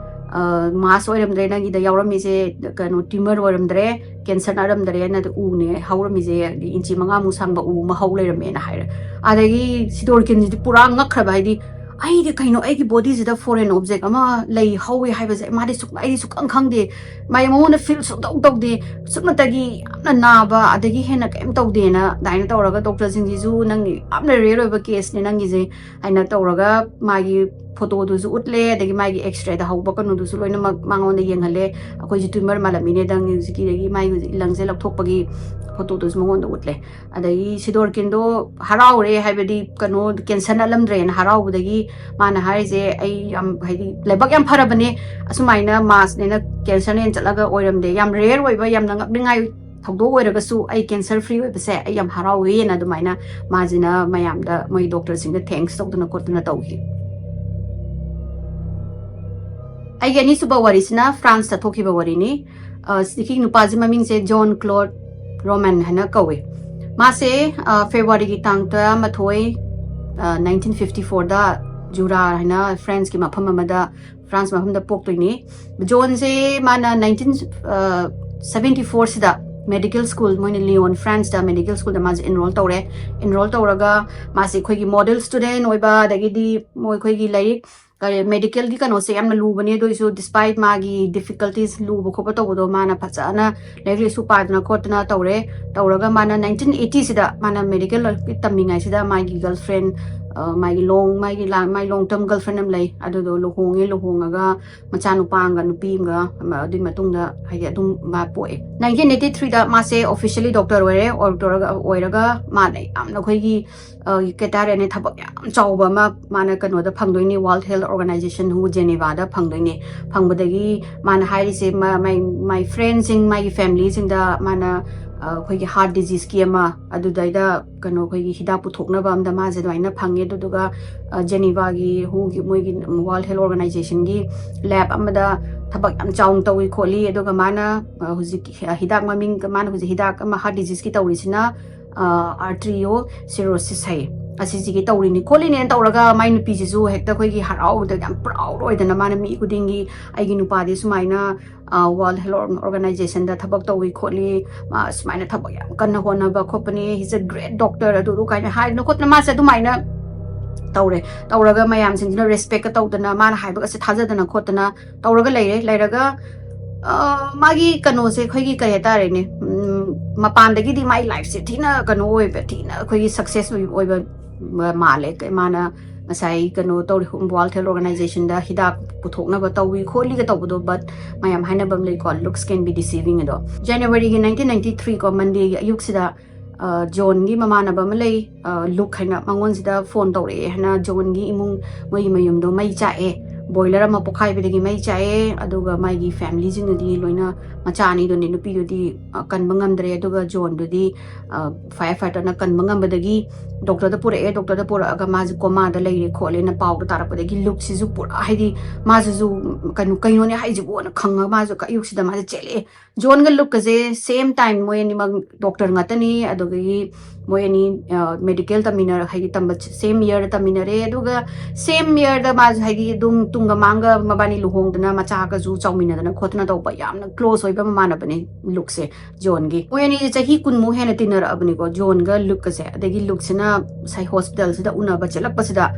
ꯑ, ꯃꯥꯁ ꯑꯣꯏꯔꯝꯗ꯭ꯔꯦ, ꯅꯪꯒꯤꯗ ꯌꯥꯎꯔꯝꯃꯤꯁꯦ ꯀꯩꯅꯣ ꯇ꯭ꯌꯨꯃꯔ ꯑꯣꯏꯔꯝꯗ꯭ꯔꯦ, ꯀꯦꯟꯁꯔ ꯅꯥꯔꯝꯗ꯭ꯔꯦꯅ, ꯑꯗꯨ ꯎꯅꯦ ꯍꯧꯔꯝꯃꯤꯁꯦ, ꯍꯥꯏꯗꯤ ꯏꯟꯆꯤ ꯃꯉꯥꯃꯨꯛ ꯁꯥꯡꯕ ꯎ ꯑꯃ ꯍꯧ ꯂꯩꯔꯝꯃꯦꯅ ꯍꯥꯏꯔꯦ꯫ ꯑꯗꯒꯤ ꯁꯤꯗꯣꯔꯀꯤꯟꯁꯤꯗꯤ ꯄꯨꯔꯥ ꯉꯛꯈ꯭ꯔꯕ, ꯍꯥꯏꯗꯤ ꯑꯩꯗꯤ ꯀꯩꯅꯣ, ꯑꯩꯒꯤ ꯕꯣꯗꯤꯁꯤꯗ ꯐꯣꯔꯦꯟ ꯑꯣꯕꯖꯦꯛ ꯑꯃ ꯂꯩ ꯍꯧꯋꯦ ꯍꯥꯏꯕꯁꯦ ꯃꯥꯗꯤ ꯁꯨꯛ ꯑꯩꯗꯤ ꯁꯨꯛꯈꯪ ꯈꯪꯗꯦ꯫ ꯃꯥꯏ ꯃꯉꯣꯟꯗ ꯐꯤꯜ ꯁꯨꯛꯇꯧ ꯇꯧꯗꯦ꯫ ꯁꯨꯞꯅꯇꯒꯤ ꯌꯥꯝꯅ ꯅꯥꯕ ꯑꯗꯒꯤ ꯍꯦꯟꯅ ꯀꯩꯝ ꯇꯧꯗꯦꯅ ꯑꯗꯨꯃꯥꯏꯅ ꯇꯧꯔꯒ ꯗꯣꯛꯇꯔꯁꯤꯡꯁꯤꯁꯨ ꯅꯪꯒꯤ ꯌꯥꯝꯅ ꯔꯦꯌꯔ ꯑꯣꯏꯕ ꯀꯦꯁꯅꯦ ꯅꯪꯒꯤꯁꯦ ꯍꯥꯏꯅ ꯇꯧꯔꯒ ꯃꯥꯒꯤ ꯐꯣꯇꯣꯗꯨꯁꯨ ꯎꯠꯂꯦ, ꯑꯗꯒꯤ ꯃꯥꯒꯤ ꯑꯦꯛꯁꯔꯦꯗ ꯍꯧꯕ ꯀꯩꯅꯣꯗꯨꯁꯨ ꯂꯣꯏꯅꯃꯛ ꯃꯉꯣꯟꯗ ꯌꯦꯡꯍꯜꯂꯦ꯫ ꯑꯩꯈꯣꯏꯁꯦ ꯇ꯭ꯌꯨꯃꯔ ꯃꯥꯜꯂꯝꯃꯤꯅꯦ ꯅꯪꯒꯤ ꯍꯧꯖꯤꯛꯀꯤꯗꯒꯤ ꯃꯥꯒꯤ ꯍꯧꯖꯤꯛ ꯂꯪꯁꯦ ꯂꯧꯊꯣꯛꯄꯒꯤ ꯐꯣꯇꯣꯗꯨꯁꯨ ꯃꯉꯣꯟꯗ ꯎꯠꯂꯦ꯫ ꯑꯗꯒꯤ ꯁꯤꯗꯣꯔꯀꯤꯟꯗꯣ ꯍꯔꯥꯎꯔꯦ, ꯍꯥꯏꯕꯗꯤ ꯀꯩꯅꯣ ꯀꯦꯟꯁꯔ ꯅꯠꯂꯝꯗ꯭ꯔꯦꯅ ꯍꯔꯥꯎꯕꯗꯒꯤ ꯃꯥꯅ ꯍꯥꯏꯔꯤꯁꯦ, "ꯑꯩ ꯌꯥꯝ ꯍꯥꯏꯗꯤ ꯂꯥꯏꯕꯛ ꯌꯥꯝ ꯐꯔꯕꯅꯦ, ꯑꯁꯨꯃꯥꯏꯅ ꯃꯥꯁꯅꯦꯅ ꯀꯦꯟꯁꯔꯅꯦꯅ ꯆꯠꯂꯒ ꯑꯣꯏꯔꯝꯗꯦ꯫ ꯌꯥꯝ ꯔꯦꯌꯔ ꯑꯣꯏꯕ, ꯌꯥꯝꯅ ꯉꯛꯅꯤꯡꯉꯥꯏ ꯊꯧꯗꯣꯛ ꯑꯣꯏꯔꯒꯁꯨ ꯑꯩ ꯀꯦꯟꯁꯔ ꯐ꯭ꯔꯤ ꯑꯣꯏꯕꯁꯦ ꯑꯩ ꯌꯥꯝ ꯍꯔꯥꯎꯋꯦꯅ" ꯑꯗꯨꯃꯥꯏꯅ ꯃꯥꯁꯤꯅ ꯃꯌꯥꯝꯗ, ꯃꯣꯏ ꯗꯣꯛꯇꯔꯁꯤꯡꯗ ꯊꯦꯡꯛꯁ ꯇꯧꯗꯅ ꯈꯣꯠꯇꯅ ꯇꯧꯈꯤ꯫ ꯑꯩꯒꯤ ꯑꯅꯤꯁꯨꯕ ꯋꯥꯔꯤꯁꯤꯅ ꯐ꯭ꯔꯥꯟꯁꯇ ꯊꯣꯛꯈꯤꯕ ꯋꯥꯔꯤꯅꯤ꯫ ꯑ, ꯁꯤꯒꯤ ꯅꯨꯄꯥꯁꯤ ꯃꯃꯤꯡꯁꯦ ꯖꯣꯟ ꯀ꯭ꯂꯣꯗ ꯔꯣꯃꯟ ꯍꯥꯏꯅ ꯀꯧꯋꯦ꯫ ꯃꯥꯁꯦ, ꯑ, ꯐꯦꯕ꯭ꯔꯨꯋꯥꯔꯤꯒꯤ ꯇꯥꯡ ꯇꯔꯥꯃꯥꯊꯣꯏ, ꯑ, ꯅꯥꯏꯟꯇꯤꯟ ꯐꯤꯐꯇꯤ ꯐꯣꯔꯗ ꯖꯨꯔꯥ ꯍꯥꯏꯅ ꯐ꯭ꯔꯥꯟꯁꯀꯤ ꯃꯐꯝ ꯑꯃꯗ, ꯐ꯭ꯔꯥꯟꯁ ꯃꯐꯝꯗ ꯄꯣꯛꯇꯣꯏꯅꯤ꯫ ꯖꯣꯟꯁꯦ ꯃꯥꯅ ꯅꯥꯏꯟꯇꯤꯟ, ꯑ, ꯁꯚꯦꯟꯇꯤ ꯐꯣꯔꯁꯤꯗ ꯃꯦꯗꯤꯀꯦꯜ ꯁ꯭ꯀꯨꯜ, ꯃꯣꯏꯅ ꯂꯤꯌꯣꯟ, ꯐ꯭ꯔꯥꯟꯁꯇ ꯃꯦꯗꯤꯀꯦꯜ ꯁ꯭ꯀꯨꯜꯗ ꯃꯥꯁꯦ ꯑꯦꯟꯔꯣꯜ ꯇꯧꯔꯦ꯫ ꯑꯦꯟꯔꯣꯜ ꯇꯧꯔꯒ ꯃꯥꯁꯦ ꯑꯩꯈꯣꯏꯒꯤ ꯃꯣꯗꯦꯜ ꯁ꯭ꯇꯨꯗꯦꯟ ꯑꯣꯏꯕ, ꯑꯗꯒꯤꯗꯤ ꯃꯣꯏ ꯑꯩꯈꯣꯏꯒꯤ ꯂꯥꯏꯔꯤꯛ ꯀꯔꯤ, ꯃꯦꯗꯤꯀꯦꯜꯒꯤ ꯀꯩꯅꯣꯁꯦ ꯌꯥꯝꯅ ꯂꯨꯕꯅꯦ, ꯑꯗꯨ ꯑꯣꯏꯁꯨ despite ꯃꯥꯒꯤ difficulties, ꯂꯨꯕ ꯈꯣꯠꯄ ꯇꯧꯕꯗꯣ, ꯃꯥꯅ ꯐꯖꯅ ꯂꯥꯏꯔꯤꯛ ꯂꯥꯏꯁꯨ ꯄꯥꯗꯅ ꯈꯣꯠꯇꯅ ꯇꯧꯔꯦ꯫ ꯇꯧꯔꯒ ꯃꯥꯅ ꯅꯥꯏꯟꯇꯤꯟ ꯑꯩꯠꯇꯤꯁꯤꯗ ꯃꯥꯅ ꯃꯦꯗꯤꯀꯦꯜ ꯇꯝꯃꯤꯉꯩꯁꯤꯗ ꯃꯥꯒꯤ ꯒꯔꯜ ꯐ꯭ꯔꯦꯟ, ꯃꯥꯒꯤ ꯂꯣꯡ, ꯃꯥꯒꯤ ꯂꯥ-, ꯃꯥꯒꯤ ꯂꯣꯡ ꯇꯔꯝ ꯒꯔꯜ ꯐ꯭ꯔꯦꯟ ꯑꯃ ꯂꯩ꯫ ꯑꯗꯨꯗꯣ ꯂꯨꯍꯣꯡꯉꯦ, ꯂꯨꯍꯣꯡꯉꯒ ꯃꯆꯥꯅꯨꯄꯥ ꯑꯃꯒ ꯅꯨꯄꯤ ꯑꯃꯒ, ꯑꯃ, ꯑꯗꯨꯒꯤ ꯃꯇꯨꯡꯗ ꯍꯥꯏꯗꯤ ꯑꯗꯨꯝ ꯃꯥ ꯄꯣꯛꯑꯦ꯫ ꯅꯥꯏꯟꯇꯤꯟ ꯑꯩꯠꯇꯤ ꯊ꯭ꯔꯤꯗ ꯃꯥꯁꯦ officially doctor ꯑꯣꯏꯔꯦ꯫ ꯑꯣꯏꯔꯒ, ꯑꯣꯏꯔꯒ ꯃꯥꯅ ꯌꯥꯝꯅ ꯑꯩꯈꯣꯏꯒꯤ, ꯑ, ꯀꯩ ꯍꯥꯏꯇꯥꯔꯦꯅꯦ, ꯊꯕꯛ ꯌꯥꯝ ꯆꯥꯎꯕ ꯑꯃ ꯃꯥꯅ ꯀꯩꯅꯣꯗ ꯐꯪꯗꯣꯏꯅꯤ, World Health Organization ꯍꯨ ꯖꯦꯅꯦꯚꯥꯗ ꯐꯪꯗꯣꯏꯅꯤ꯫ ꯐꯪꯕꯗꯒꯤ ꯃꯥꯅ ꯍꯥꯏꯔꯤꯁꯦ, ꯃꯥ-, my, my friendꯁꯤꯡ, ꯃꯥꯒꯤ ꯐꯦꯃꯤꯂꯤꯁꯤꯡꯗ ꯃꯥꯅ, ꯑ, ꯑꯩꯈꯣꯏꯒꯤ heart diseaseꯀꯤ ꯑꯃ, ꯑꯗꯨꯗꯩꯗ ꯀꯩꯅꯣ, ꯑꯩꯈꯣꯏꯒꯤ ꯍꯤꯗꯥꯛ ꯄꯨꯊꯣꯛꯅꯕ ꯑꯝꯗ ꯃꯥꯁꯦ ꯑꯗꯨꯃꯥꯏꯅ ꯐꯪꯉꯦ꯫ ꯑꯗꯨꯗꯨꯒ, ꯑ, ꯖꯦꯅꯤꯚꯥꯒꯤ ꯍꯨꯒꯤ, ꯃꯣꯏꯒꯤ World Health Organizationꯒꯤ lab ꯑꯃꯗ ꯊꯕꯛ ꯌꯥꯝ ꯆꯥꯎꯅ ꯇꯧꯏ ꯈꯣꯠꯂꯤ꯫ ꯑꯗꯨꯒ ꯃꯥꯅ, ꯑ, ꯍꯧꯖꯤꯛ ꯍꯤꯗꯥꯛ ꯃꯃꯤꯡ, ꯃꯥꯅ ꯍꯧꯖꯤꯛ ꯍꯤꯗꯥꯛ ꯑꯃ heart diseaseꯀꯤ ꯇꯧꯔꯤꯁꯤꯅ, ꯑ, arterial cirrhosis ꯍꯥꯏꯌꯦ꯫ ꯑꯁꯤꯁꯤꯒꯤ ꯇꯧꯔꯤꯅꯤ ꯈꯣꯠꯂꯤꯅꯦꯅ ꯇꯧꯔꯒ ꯃꯥꯏ ꯅꯨꯄꯤꯁꯤꯁꯨ ꯍꯦꯛꯇ ꯑꯩꯈꯣꯏꯒꯤ ꯍꯔꯥꯎꯕꯗ ꯌꯥꯝ proud ꯑꯣꯏꯗꯅ ꯃꯥꯅ ꯃꯤ ꯈꯨꯗꯤꯡꯒꯤ, "ꯑꯩꯒꯤ ꯅꯨꯄꯥꯗꯤ ꯁꯨꯃꯥꯏꯅ, ꯑ, World Health Organizationꯗ ꯊꯕꯛ ꯇꯧꯏ ꯈꯣꯠꯂꯤ, ꯃꯥ ꯁꯨꯃꯥꯏꯅ ꯊꯕꯛ ꯌꯥꯝ ꯀꯟꯅ ꯍꯣꯠꯅꯕ ꯈꯣꯠꯄꯅꯤ, he's a great doctor," ꯑꯗꯨ ꯑꯗꯨ ꯀꯥꯏꯅ ꯍꯥꯏꯗꯅ ꯈꯣꯠꯇꯅ ꯃꯥꯁꯦ ꯑꯗꯨꯃꯥꯏꯅ ꯇꯧꯔꯦ꯫ ꯇꯧꯔꯒ ꯃꯌꯥꯝꯁꯤꯡꯁꯤꯅ ꯔꯦꯁꯄꯦꯛꯀ ꯇꯧꯗꯅ, ꯃꯥꯅ ꯍꯥꯏꯕꯒꯁꯦ ꯊꯥꯖꯗꯅ ꯈꯣꯠꯇꯅ ꯇꯧꯔꯒ ꯂꯩꯔꯦ꯫ ꯂꯩꯔꯒ, ꯑ, ꯃꯥꯒꯤ ꯀꯩꯅꯣꯁꯦ ꯑꯩꯈꯣꯏꯒꯤ ꯀꯩ ꯍꯥꯏꯇꯥꯔꯦꯅꯦ, ꯎꯝ, ꯃꯄꯥꯟꯗꯒꯤꯗꯤ ꯃꯥꯏ ꯂꯥꯏꯐꯁꯦ ꯊꯤꯅ ꯀꯩꯅꯣ ꯑꯣꯏꯕ, ꯊꯤꯅ ꯑꯩꯈꯣꯏꯒꯤ ꯁꯛꯁꯦꯁ ꯑꯣꯏꯕ ꯃꯥꯜꯂꯦ꯫ ꯀ-, ꯃꯥꯅ ꯉꯁꯥꯏ ꯀꯩꯅꯣ ꯇꯧꯔꯤ, ꯋꯥꯔꯜ ꯍꯦꯜꯊ ꯑꯣꯔꯒꯅꯥꯏꯖꯦꯁꯟꯗ ꯍꯤꯗꯥꯛ ꯄꯨꯊꯣꯛꯅꯕ ꯇꯧꯏ ꯈꯣꯠꯂꯤꯒ ꯇꯧꯕꯗꯣ, but ꯃꯌꯥꯝ ꯍꯥꯏꯅꯕ ꯑꯃ ꯂꯩꯀꯣ, "Looks can be deceiving" ꯑꯗꯣ꯫ January-ꯒꯤ nineteen ninety-three ꯀꯣ, Monday-ꯒꯤ ꯑꯌꯨꯛꯁꯤꯗ, ꯑ, ꯖꯣꯟꯒꯤ ꯃꯃꯥꯟꯅꯕ ꯑꯃ ꯂꯩ, ꯑ, ꯂꯨꯛ ꯍꯥꯏꯅ, ꯃꯉꯣꯟꯁꯤꯗ ꯐꯣꯟ ꯇꯧꯔꯛꯑꯦ ꯍꯥꯏꯅ, ꯖꯣꯟꯒꯤ ꯏꯃꯨꯡ, ꯃꯣꯏꯒꯤ ꯃꯌꯨꯝꯗꯣ ꯃꯩ ꯆꯥꯛꯑꯦ, ꯕꯣꯏꯂꯔ ꯑꯃ ꯄꯣꯛꯈꯥꯏꯕꯗꯒꯤ ꯃꯩ ꯆꯥꯛꯑꯦ, ꯑꯗꯨꯒ ꯃꯥꯒꯤ ꯐꯦꯃꯤꯂꯤꯁꯤꯡꯗꯨꯗꯤ ꯂꯣꯏꯅ, ꯃꯆꯥ ꯑꯅꯤꯗꯨꯅꯤ, ꯅꯨꯄꯤꯗꯨꯗꯤ, ꯑ, ꯀꯟꯕ ꯉꯝꯗ꯭ꯔꯦ, ꯑꯗꯨꯒ ꯖꯣꯟꯗꯨꯗꯤ, ꯑ, ꯐꯥꯏꯌꯔ ꯐꯥꯏꯇꯔꯅ ꯀꯟꯕ ꯉꯝꯕꯗꯒꯤ ꯗꯣꯛꯇꯔꯗ ꯄꯨꯔꯛꯑꯦ, ꯗꯣꯛꯇꯔꯗ ꯄꯨꯔꯛꯑꯒ ꯃꯥꯁꯦ ꯀꯣꯃꯥꯗ ꯂꯩꯔꯦ ꯈꯣꯠꯂꯦꯅ ꯄꯥꯎꯗꯣ ꯇꯥꯔꯛꯄꯗꯒꯤ ꯂꯨꯛꯁꯤꯁꯨ ꯄꯨꯔꯥ, ꯍꯥꯏꯗꯤ, ꯃꯥꯁꯤꯁꯨ ꯀꯩꯅꯣ, "ꯀꯩꯅꯣꯅꯦ ꯍꯥꯏꯁꯤꯕꯣꯅ" ꯈꯪꯉꯒ ꯃꯥꯁꯨ ꯑꯌꯨꯛꯁꯤꯗ ꯃꯥꯁꯦ ꯆꯦꯜꯂꯛꯑꯦ꯫ ꯖꯣꯟꯒ ꯂꯨꯛꯀꯁꯦ same time, ꯃꯣꯏ ꯑꯅꯤꯃꯛ ꯗꯣꯛꯇꯔ ꯉꯥꯛꯇꯅꯤ, ꯑꯗꯨꯗꯒꯤ ꯃꯣꯏ ꯑꯅꯤ, ꯑ, ꯃꯦꯗꯤꯀꯦꯜ ꯇꯝꯃꯤꯟꯅꯔ-, ꯍꯥꯏꯗꯤ ꯇꯝꯕ same year-ꯗ ꯇꯝꯃꯤꯟꯅꯔꯦ, ꯑꯗꯨꯒ same year-ꯗ ꯃꯥꯁꯨ, ꯍꯥꯏꯗꯤ, ꯑꯗꯨꯝ ꯇꯨꯡꯒ ꯃꯥꯡꯒ ꯃꯕꯥꯅꯤ ꯂꯨꯍꯣꯡꯗꯅ ꯃꯆꯥꯒꯁꯨ ꯆꯥꯎꯃꯤꯟꯅꯗꯅ ꯈꯣꯠꯇꯅ ꯇꯧꯕ ꯌꯥꯝꯅ close ꯑꯣꯏꯕ ꯃꯃꯥꯟꯅꯕꯅꯦ ꯂꯨꯛꯁꯦ ꯖꯣꯟꯒꯤ꯫ ꯃꯣꯏ ꯑꯅꯤꯁꯦ ꯆꯍꯤ ꯀꯨꯟꯃꯨꯛ ꯍꯦꯟꯅ ꯇꯤꯟꯅꯔꯛꯑꯕꯅꯤꯀꯣ, ꯖꯣꯟꯒ ꯂꯨꯛꯀꯁꯦ꯫ ꯑꯗꯒꯤ ꯂꯨꯛꯁꯤꯅ ꯉꯁꯥꯏ ꯍꯣꯁꯄꯤꯇꯥꯜꯁꯤꯗ ꯎꯅꯕ ꯆꯠꯂꯛꯄꯁꯤꯗ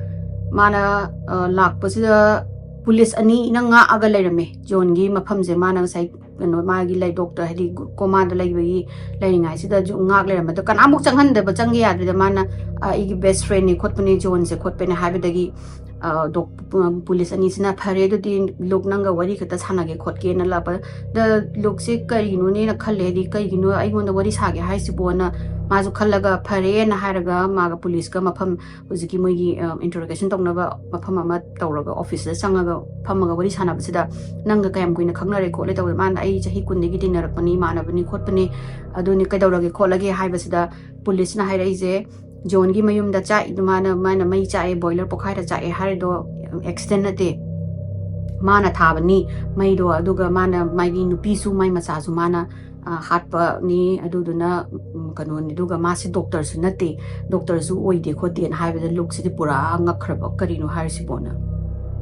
ꯃꯥꯅ, ꯑ, ꯂꯥꯛꯄꯁꯤꯗ ꯄꯨꯂꯤꯁ ꯑꯅꯤꯅ ꯉꯥꯛꯑꯒ ꯂꯩꯔꯝꯃꯦ ꯖꯣꯟꯒꯤ ꯃꯐꯝꯁꯦ꯫ ꯃꯥꯅ ꯉꯁꯥꯏ ꯀꯩꯅꯣ, ꯃꯥꯒꯤ ꯂꯩ, ꯗꯣꯛꯇꯔ, ꯍꯥꯏꯗꯤ, ꯀꯣꯃꯥꯗ ꯂꯩꯕꯒꯤ, ꯂꯩꯔꯤꯉꯩꯁꯤꯗꯁꯨ ꯉꯥꯛ ꯂꯩꯔꯝꯕꯗꯣ, ꯀꯅꯥꯃꯨꯛ ꯆꯪꯍꯟꯗꯕ, ꯆꯪꯒꯦ ꯌꯥꯗ꯭ꯔꯤꯗ ꯃꯥꯅ, "ꯑ, ꯑꯩꯒꯤ ꯕꯦꯁ ꯐ꯭ꯔꯦꯟꯅꯦ ꯈꯣꯠꯄꯅꯦ, ꯖꯣꯟꯁꯦ ꯈꯣꯠꯄꯅꯦ" ꯍꯥꯏꯕꯗꯒꯤ, ꯑ, ꯗꯣꯛ-, ꯄꯨ-, ꯄꯨꯂꯤꯁ ꯑꯅꯤꯁꯤꯅ, "ꯐꯔꯦ, ꯑꯗꯨꯗꯤ ꯂꯨꯛ, ꯅꯪꯒ ꯋꯥꯔꯤ ꯈꯛꯇ ꯁꯥꯟꯅꯒꯦ ꯈꯣꯠꯀꯦꯅ" ꯂꯥꯛꯄꯗ, ꯂꯨꯛꯁꯦ ꯀꯔꯤꯅꯣꯅꯦꯅ ꯈꯜꯂꯦ, ꯍꯥꯏꯗꯤ, "ꯀꯩꯒꯤꯅꯣ ꯑꯩꯉꯣꯟꯗ ꯋꯥꯔꯤ ꯁꯥꯒꯦ ꯍꯥꯏꯁꯤꯕꯣꯅ?" ꯃꯥꯁꯨ ꯈꯜꯂꯒ, "ꯐꯔꯦꯅ" ꯍꯥꯏꯔꯒ ꯃꯥꯒ ꯄꯨꯂꯤꯁꯀ ꯃꯐꯝ ꯍꯧꯖꯤꯛꯀꯤ ꯃꯣꯏꯒꯤ, ꯑ, interrogation ꯇꯧꯅꯕ ꯃꯐꯝ ꯑꯃ ꯇꯧꯔꯒ, ꯑꯣꯐꯤꯁꯇ ꯆꯪꯉꯒ ꯐꯝꯃꯒ ꯋꯥꯔꯤ ꯁꯥꯟꯅꯕꯁꯤꯗ, "ꯅꯪꯒ ꯀꯌꯥꯝ ꯀꯨꯏꯅ ꯈꯪꯅꯔꯦ ꯈꯣꯠꯂꯦ?" ꯇꯧꯕꯗ, ꯃꯥꯅ, "ꯑꯩ ꯆꯍꯤ ꯀꯨꯟꯗꯒꯤ ꯇꯤꯟꯅꯔꯛꯄꯅꯤ, ꯏꯃꯥꯟꯅꯕꯅꯤ ꯈꯣꯠꯄꯅꯤ, ꯑꯗꯨꯅꯤ, ꯀꯩꯗꯧꯔꯒꯦ ꯈꯣꯠꯂꯒꯦ?" ꯍꯥꯏꯕꯁꯤꯗ, ꯄꯨꯂꯤꯁꯅ ꯍꯥꯏꯔꯛꯏꯁꯦ, "ꯖꯣꯟꯒꯤ ꯃꯌꯨꯝꯗ ꯆꯥꯛ, ꯃꯥꯅ, ꯃꯥꯅ ꯃꯩ ꯆꯥꯛꯑꯦ, ꯕꯣꯏꯂꯔ ꯄꯣꯈꯥꯏꯔ ꯆꯥꯛꯑꯦ ꯍꯥꯏꯔꯤꯗꯣ ꯑꯦꯛꯁꯤꯗꯦꯟ ꯅꯠꯇꯦ, ꯃꯥꯅ ꯊꯥꯕꯅꯤ ꯃꯩꯗꯣ, ꯑꯗꯨꯒ ꯃꯥꯅ, ꯃꯥꯒꯤ ꯅꯨꯄꯤꯁꯨ, ꯃꯥꯏ ꯃꯆꯥꯁꯨ ꯃꯥꯅ, ꯑ, ꯍꯥꯠꯄꯅꯤ, ꯑꯗꯨꯗꯨꯅ, ꯎꯝ, ꯀꯩꯅꯣꯅꯤ, ꯑꯗꯨꯒ ꯃꯥꯁꯦ ꯗꯣꯛꯇꯔꯁꯨ ꯅꯠꯇꯦ, ꯗꯣꯛꯇꯔꯁꯨ ꯑꯣꯏꯗꯦ ꯈꯣꯠꯇꯦꯅ" ꯍꯥꯏꯕꯗ ꯂꯨꯛꯁꯤꯗꯤ ꯄꯨꯔꯥ ꯉꯛꯈ꯭ꯔꯕ, "ꯀꯔꯤꯅꯣ ꯍꯥꯏꯔꯤꯁꯤꯕꯣꯅ?"